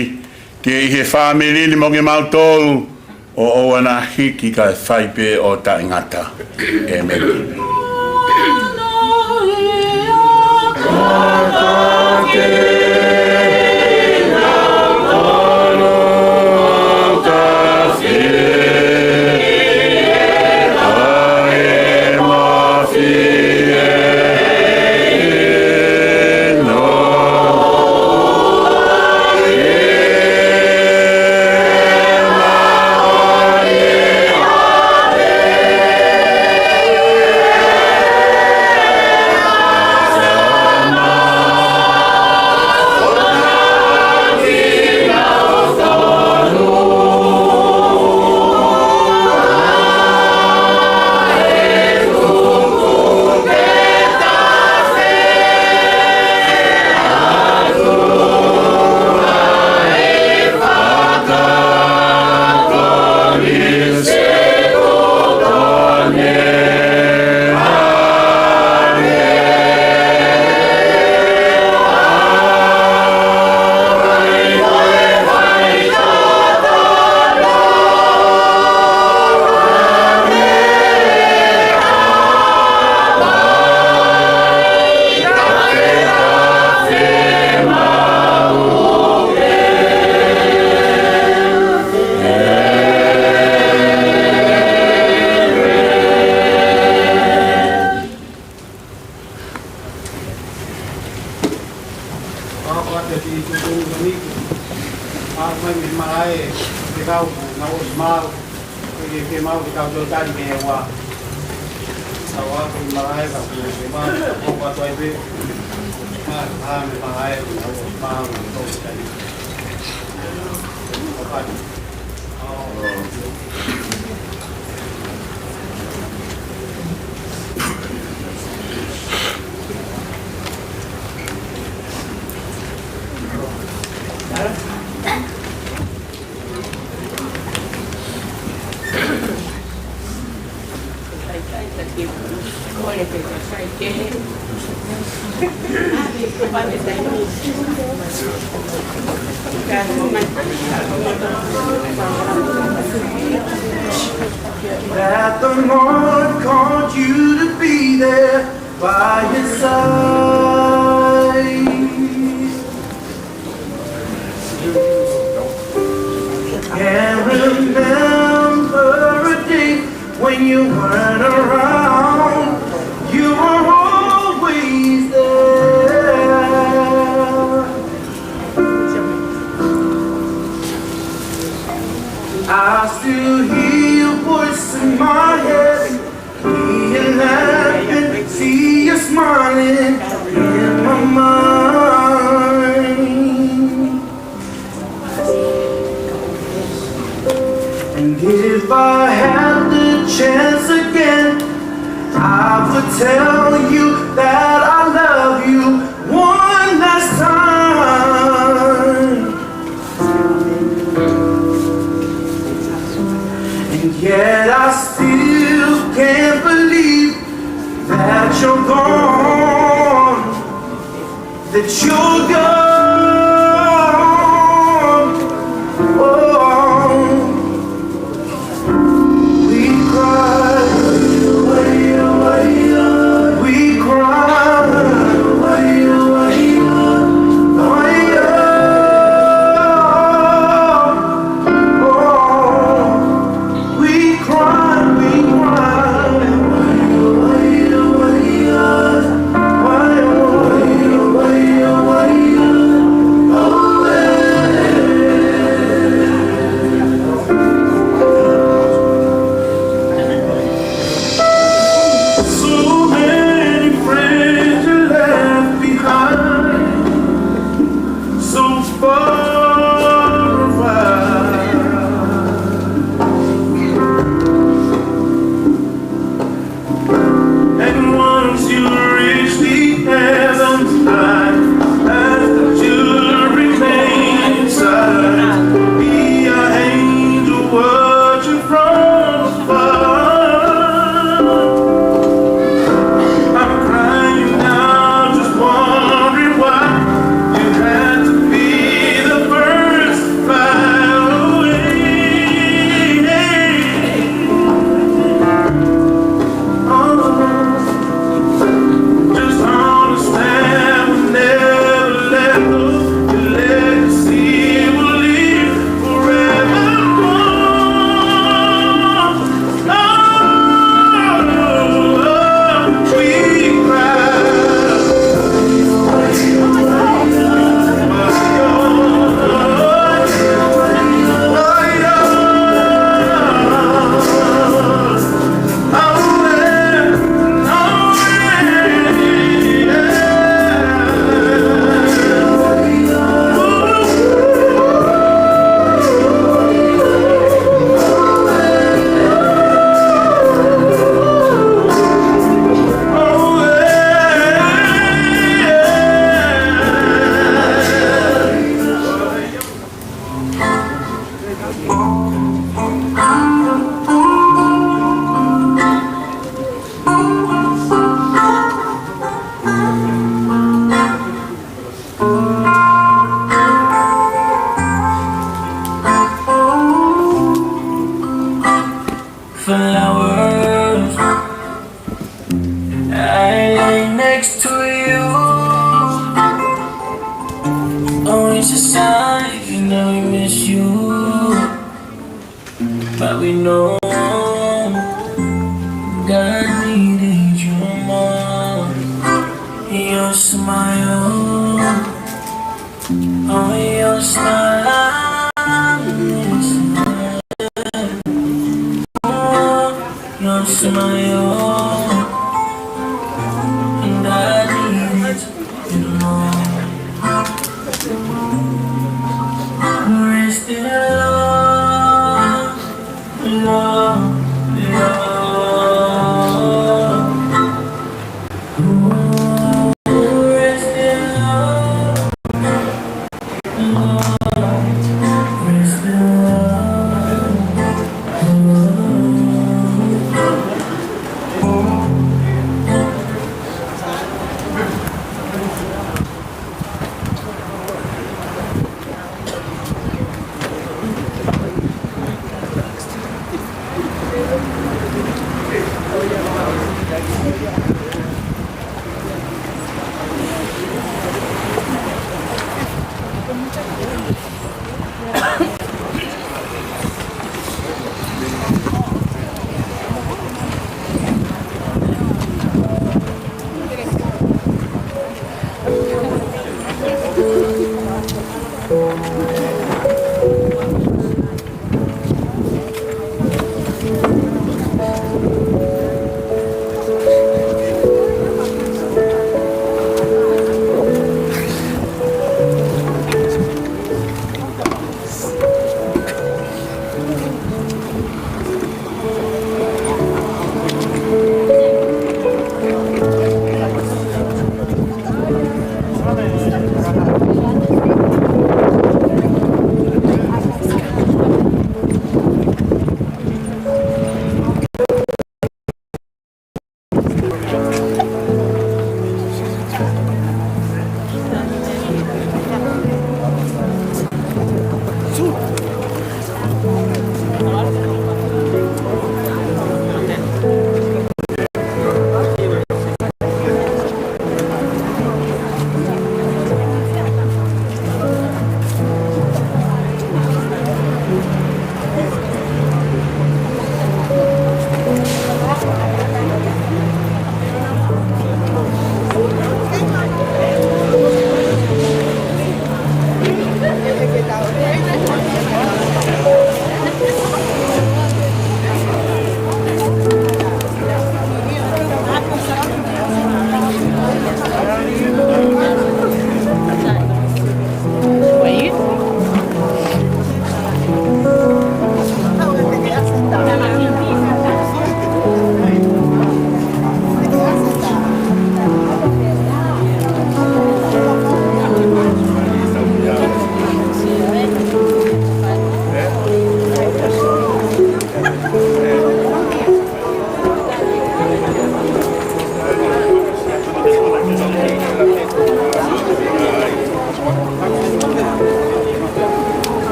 ke ʻi he fāmili ni mo kimautolu, ʻo ʻoua naʻa hiki kae fai pē ʻo taʻengata. ʻĒmeni. ʻE, ke kau, na o mau, ke, ke mau, ke kau tō tali ke ua. Tau ako i malae ka ku ke mau, ko kua toi pe. Ma, a me malae, na o mau, tō tali. Ko kua. That the Lord called you to be there by his side. Can't remember a day when you weren't around. You were always there. I still hear your voice in my head. Being laughing, see you smiling in my mind. And if I had the chance again, I would tell you that I love you one last time. And yet I still can't believe that you're gone, that you're gone. Oh, we cry, we cry, oh, we cry, we cry. So many friends you left behind, so far away. And once you reach the heavenly side, ask that you remain inside. Be an angel watching from afar. I'm crying now, just wondering why you had to be the first to fly away. Oh, just understand we'll never let go. Your legacy will live forevermore. Oh, we cry. Flowers, I lay next to you. Always a sign, you know, we miss you. But we know God needed you more. Your smile, oh, your smile. my own, and I need you more. Rest in love, love, love.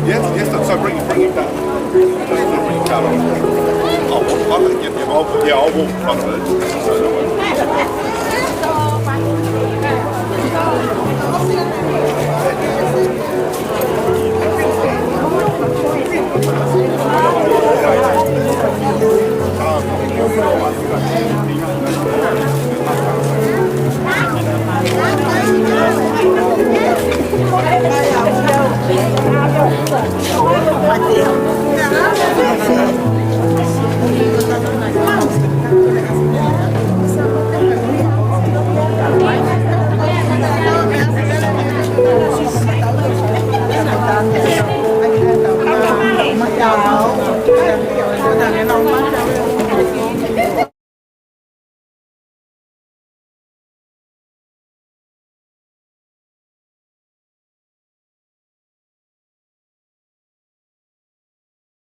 Yes, yes, so bring it, bring it down. Bring it down. Oh, well, I'm gonna give him all, yeah, I'll walk in front of it. So, no worries.